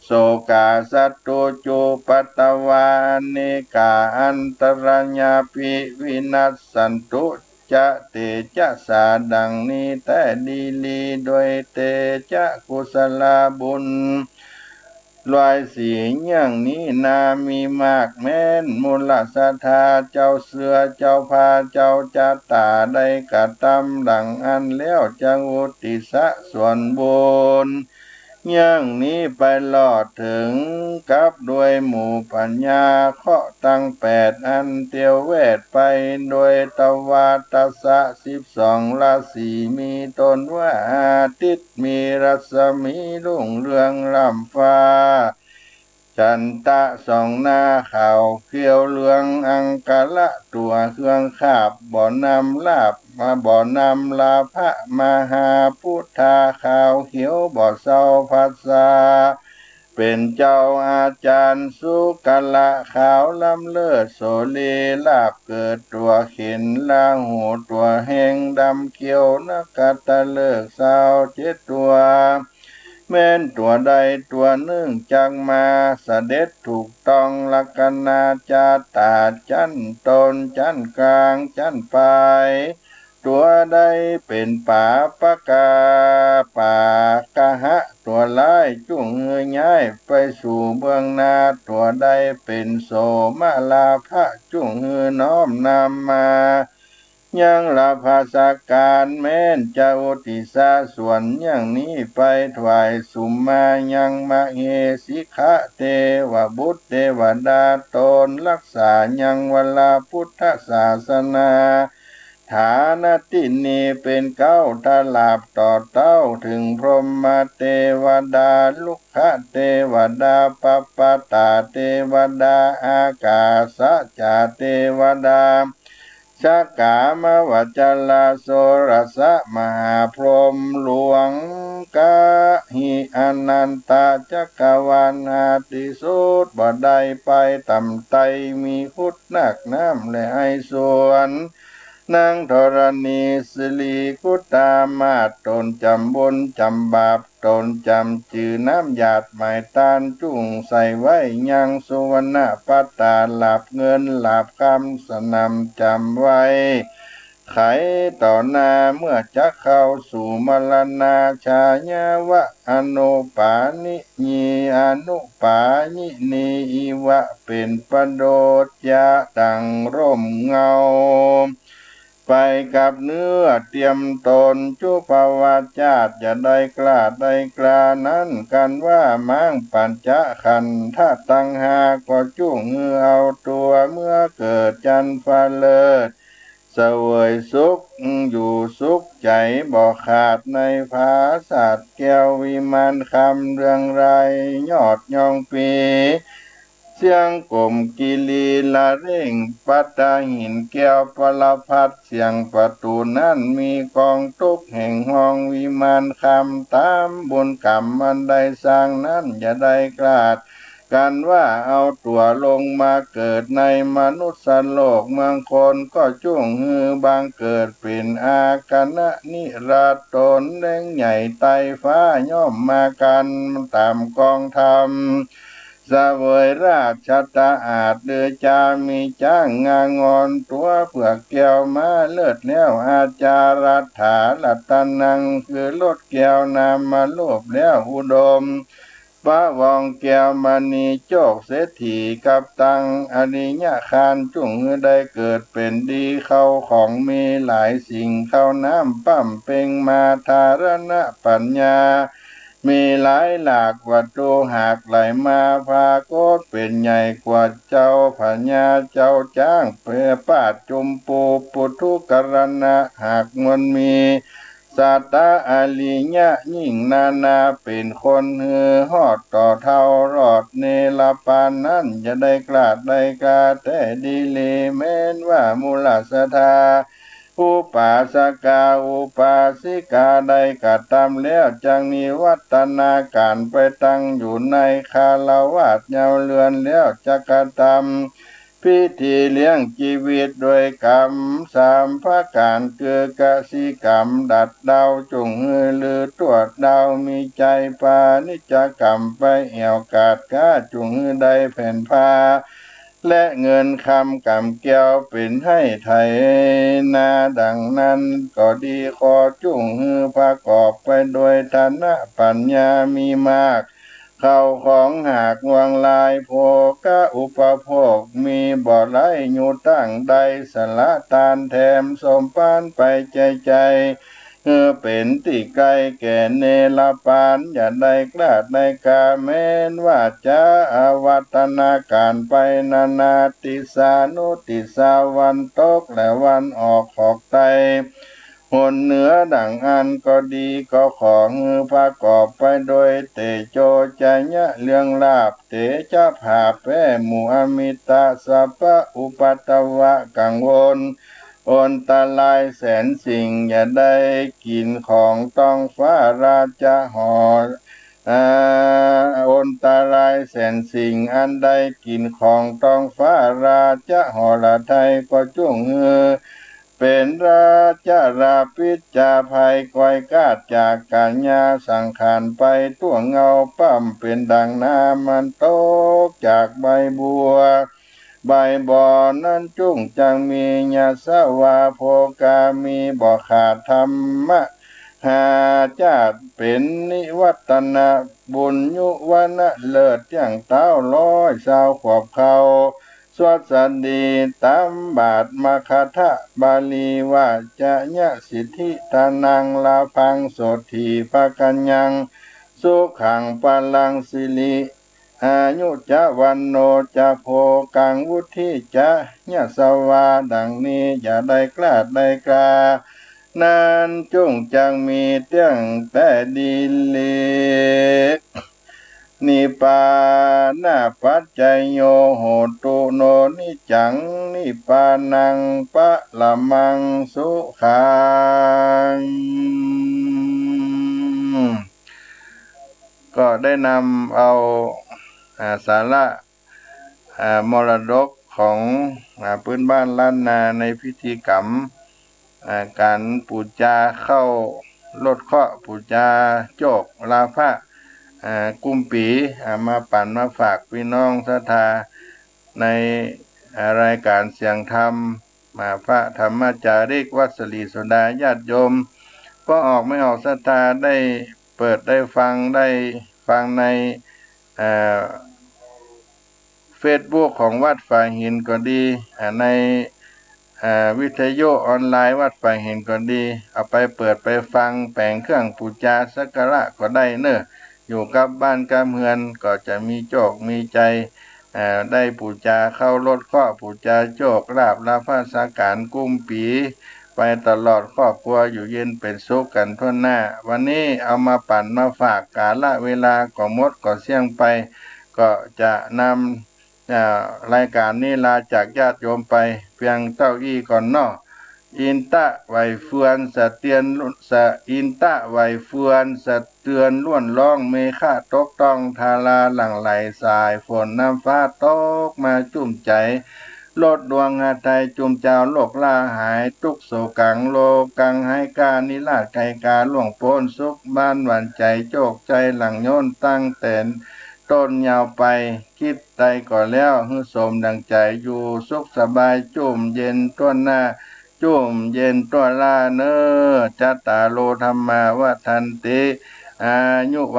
โสกาสัตตุจุปัตตวา อเนกาอันตรายาปิ วินัสสันตุ จะเตจะสา ดังนี้แต๊ดีหลี โดยเตจะกุศลบุญ ร้อยสี่ อย่างนี้นามีมากแม้น มูลศรัทธาเจ้าเสื้อเจ้าผ้า เจ้าจ๊ะต๋า ได้กระตำดังอั้นแล้ว จักอุทิศส่วนบุญ อย่างนี้ไปลอดเถิงกับด้วยหมู่ปัญญาเคราะห์ตังแปด อันเตียวแวดไปโดยตวาทศะสิบสองราศี มีต้นว่าอาทิตย์ มีรัศมีรุ่งเรืองล้ำฟ้า จันตะสองหน้าขาวเขียวเหลือง อังคละตั๋วเครื่องคาบ บ่นำลาภ บ่นำลาภะ มหาปุทธาขาวเขียวบ่เซาภัสสา เป๋นเจ้าอาจ๋ารย์สุกละขาวล้ำเลิศ โสรีลาภเกิดตั๋วเข็ญ ราหูตั๋วแฮงดำเขียว นักขัตฤกษ์ซาวเจ็ดตั๋ว แม้นตั๋วใดตั๋วนึ่งจักมา เสด็จถูกต้องลักขณาจาตา จั๊นต้นจั๊นก๋างจั๊นป๋าย ตั๋วใดเป๋นป๋าปะกา ป๋ากะหะตั๋วร้าย จุ่งหื้อย้ายไปสู่เบื้องหน้า ตั๋วใดเป๋นโสมลาภะ จุ่งหื้อน้อมนำมา ยังลาภสการ แม้นจะอุทิศส่วนอย่างนี้ไป ถวายสุมมายังมเหสิขะเตวบุตรเตวดา ต๋นรักษายังวรพุทธศาสนา ฐานะตี้นี้เป๋นเก๊า ถ้าลาภต่อเต้า เถิงพรหมเตวดา ลุกขเตวดา ปัปปตาเตวดา อากาสะจาเตวดา สกามวจรโสรสมหาพรหมหลวง กะหิอนันตจักรวาลหาตี้สุดบ่ได้ไป ต่ำไตมีคุดนักน้ำและไอสวน นางธรณีสิริกุตตามาส ต๋นจ๋ำบุญจ๋ำบาป ต๋นจ๋ำจื้อน้ำหยาดหมายตาน จุ่งใส่ไว้ยังสุวรรณปัตตา หลาบเงินหลาบคำสนำจ๋ำไว้ ไขต่อหน้าเมื่อจะเข้าสู่มรณา ชายาวะอนุปาญินี อนุปาญินี อิวะ เป๋นประโยชน์จะดั่งร่มเงา ไปกับเนื้อเตียมต๋น จุภวาจาตอย่าได้กล้าได้กล้านั้น กันว่ามังปัญจขันธะตังห้า ก็จุ่งหื้อเอาตั๋วเมื่อเกิดจันทร์ฟ้าเลิศ เสวยสุขอยู่สุขใจ๋บ่ขาด ในผาสาทแก้ววิมานคำ เรืองรายยอดยองปี เสียงกลมกิริละเร่ง ปัตตหินแก้วปรพัต เสียงประตู๋นั้นมีกองตุ๊ก แห่งห้องวิมานคำ ต๋ามบุญกรรมอันได้สร้างนั้น อย่าได้กล้าด กันว่าเอาตั๋วลงมาเกิดในมนุษย์โลก เมืองคนก็จุ่งหื้อบังเกิดเป๋นอาคณะนิราช ต๋นแรงใหญ่ไต่ฟ้า ย่อมมากันต๋ามกองธรรม เสวยราชตะอาสน์ หรือจะมีจ๊างงางอน ตั๋วเผือกแก้วม้าเลิศแล้ว อาจารัตถารัตนัง คือรถแก้วนามรูปแล้วอุดม ประวงแก้วมณีโจคเศรษฐี กับตังอริยคาร จุ่งหื้อได้เกิดเป๋นดี เข้าของมีหลายสิ่ง เข้าน้ำปั๊มเป่งมา ธารณปัญญา มีหลายหลากวัตถุหากไหลมา ปรากฏเป๋นใหญ่กว่าเจ้าพญาเจ้าจ๊าง เปรียบปาดจุมปู ปุถุกรณะหากมวลมี สัตตะอริยะยิ่งนานา เป๋นคนหื้อฮอดต่อเท่ารอดเนรปานนั้น อย่าได้กล้าดได้กล้าแต๊ดีหลี แม้นว่ามูลศรัทธา อุปาสกาอุปาสิกาได้กระตำแล้ว จักนิวัตนาก๋านไปตั้งอยู่ในฆราวาสน์เยียาเรือนแล้ว จักกระตำพิธีเลี้ยงจีวิตด้วยกรรมสามประก๋าน คือกสิกรรมดัดเดา จุ่งหื้อลือตรวจเดา มีใจ๋ปาณิจกรรมไปแอ่วกาดก๊า จุ่งหื้อได้แผ่นผ้า และเงินคำก๋ำแก้วเป๋นไฮ่ไถนาดังนั้นก็ดี ขอจุ่งหื้อประกอบไปด้วยทานปัญญามีมาก เข้าของหากวงลาย โภคะอุปโภคมีบ่หลายอยู่ตั้งใด สละตานแถมสมภารไปใจ๋ๆ หื้อเป๋นตี้ใก้แก่เนรปาน อย่าได้กล้าดได้กล้า แม้นว่าจะอวัตนาก๋านไปนานาทิศานุทิศา วันตกและวันออก หอกใต้ หนเหนือดั่งอั้นก็ดี ก็ขอหื้อประกอบไปโดยเตโจจะยะ เรื่องลาภ เตจะภาแป๊หมู่อมิตะ สัพพะอุปัทวะกังวล อันตรายแสนสิ่ง อย่าได้กิ๋นของต้องฟ้า ราจะหอ อ่า อันตรายแสนสิ่ง อันได้กิ๋นของต้องฟ้า ราจะหอระไทย ก็จุ่งหื้อ เป๋นราจะราพิษจาภัย คอยคลาดจากกัญญาสังขารไป ตั๋วเงาป้ำเป๋นดั่งน้ำมันตกจากใบบัว ใบบอนนั้นจุ่งจักมี ยะสวาโภคา มีบ่ขาด ธัมมะหาจาติ เป๋นนิวัตนะ บุญยุวนะเลิศ เตี้ยงเต๊าร้อยซาวขวบเข้า สวัสดี ต๋ามบาทมคธบาลีว่า จะยะสิทธิธนัง ลาภัง โสตถีภะกัญญัง สุขัง พลัง สิริ อายุจะ วัณโณจะ โภคัง วุฑฒีจะ ยะสวา ดั่งนี้ อย่าได้คลาดได้คลา นั้นจุ่งจักมีเตี้ยงแต๊ดีหลี นิพพานะปัจจโย โหตุโน นิจจัง นิพพานัง ปะระมัง สุขัง ก็ได้นำเอา อ่า สาระ อ่า มรดกของ อ่า ปื้นบ้านล้านนาในพิธีกรรม อ่า ก๋านปู๋จาเข้ารถเคราะห์ ปู๋จาโจคลาภะ อ่า กุ้มปี๋ อ่า มาปั๋นมาฝากปี้น้องศรัทธาใน อ่า รายก๋านเสียงธรรม อ่า พระธรรมจาริก วัดศรีโสดา ญาติโยม ป้อออกไม่ออกศรัทธาได้เปิดได้ฟัง ได้ฟังใน อ่า เฟซบุ๊กของวัดฝายหินก็ดี อ่า ใน อ่า วิทยุออนไลน์วัดฝายหินก็ดี เอาไปเปิดไปฟัง แป๋งเครื่องปู๋จาสักการะก็ได้เน่อ อยู่กับบ้านกับเฮือนก็จะมีโจคมีชัย อ่า ได้ปู๋จาเข้ารถเคราะห์ ปู๋จาโจคลาภ ลาภะสาก๋านกุ้มปี๋ไปตลอด ครอบครัวอยู่เย็นเป๋นสุขกั๋นทั่วหน้า วันนี้เอามาปั๋นมาฝาก กาละเวลาก็หมดก็เสี้ยงไป ก็จะนำ อ่า รายก๋านนี้ลาจากญาติโยมไปเปียงเต้าอี้ก่อนเนาะ อินตะไหวเฟือนสะเตือน สะ อินตะไหวเฟือนสะเตือนล้วนร้อง เมฆะตกต้องทาราหลั่งไหล สายฝนน้ำฟ้าตกมาจุ่มใจ๋ ลดดวงหาไทย จุ่มจาวโลกล้าหาย ตุ๊กข์โศกัง โลกัง หายกา นิราศไกกา ล่วงป๊นสุข บ้านหวานใจ๋ โจคชัยหลั่งย้น ตั้งแต่ต้นยาวไป กึ๊ดใดก็แล้ว หื้อสมดั่งใจ๋ อยู่สุขสบาย จุ่มเย็นทั่วหน้า จุ่มเย็นทั่วล้านเน่อ จัตตาโร ธัมมา วัฑฒันติ อายุ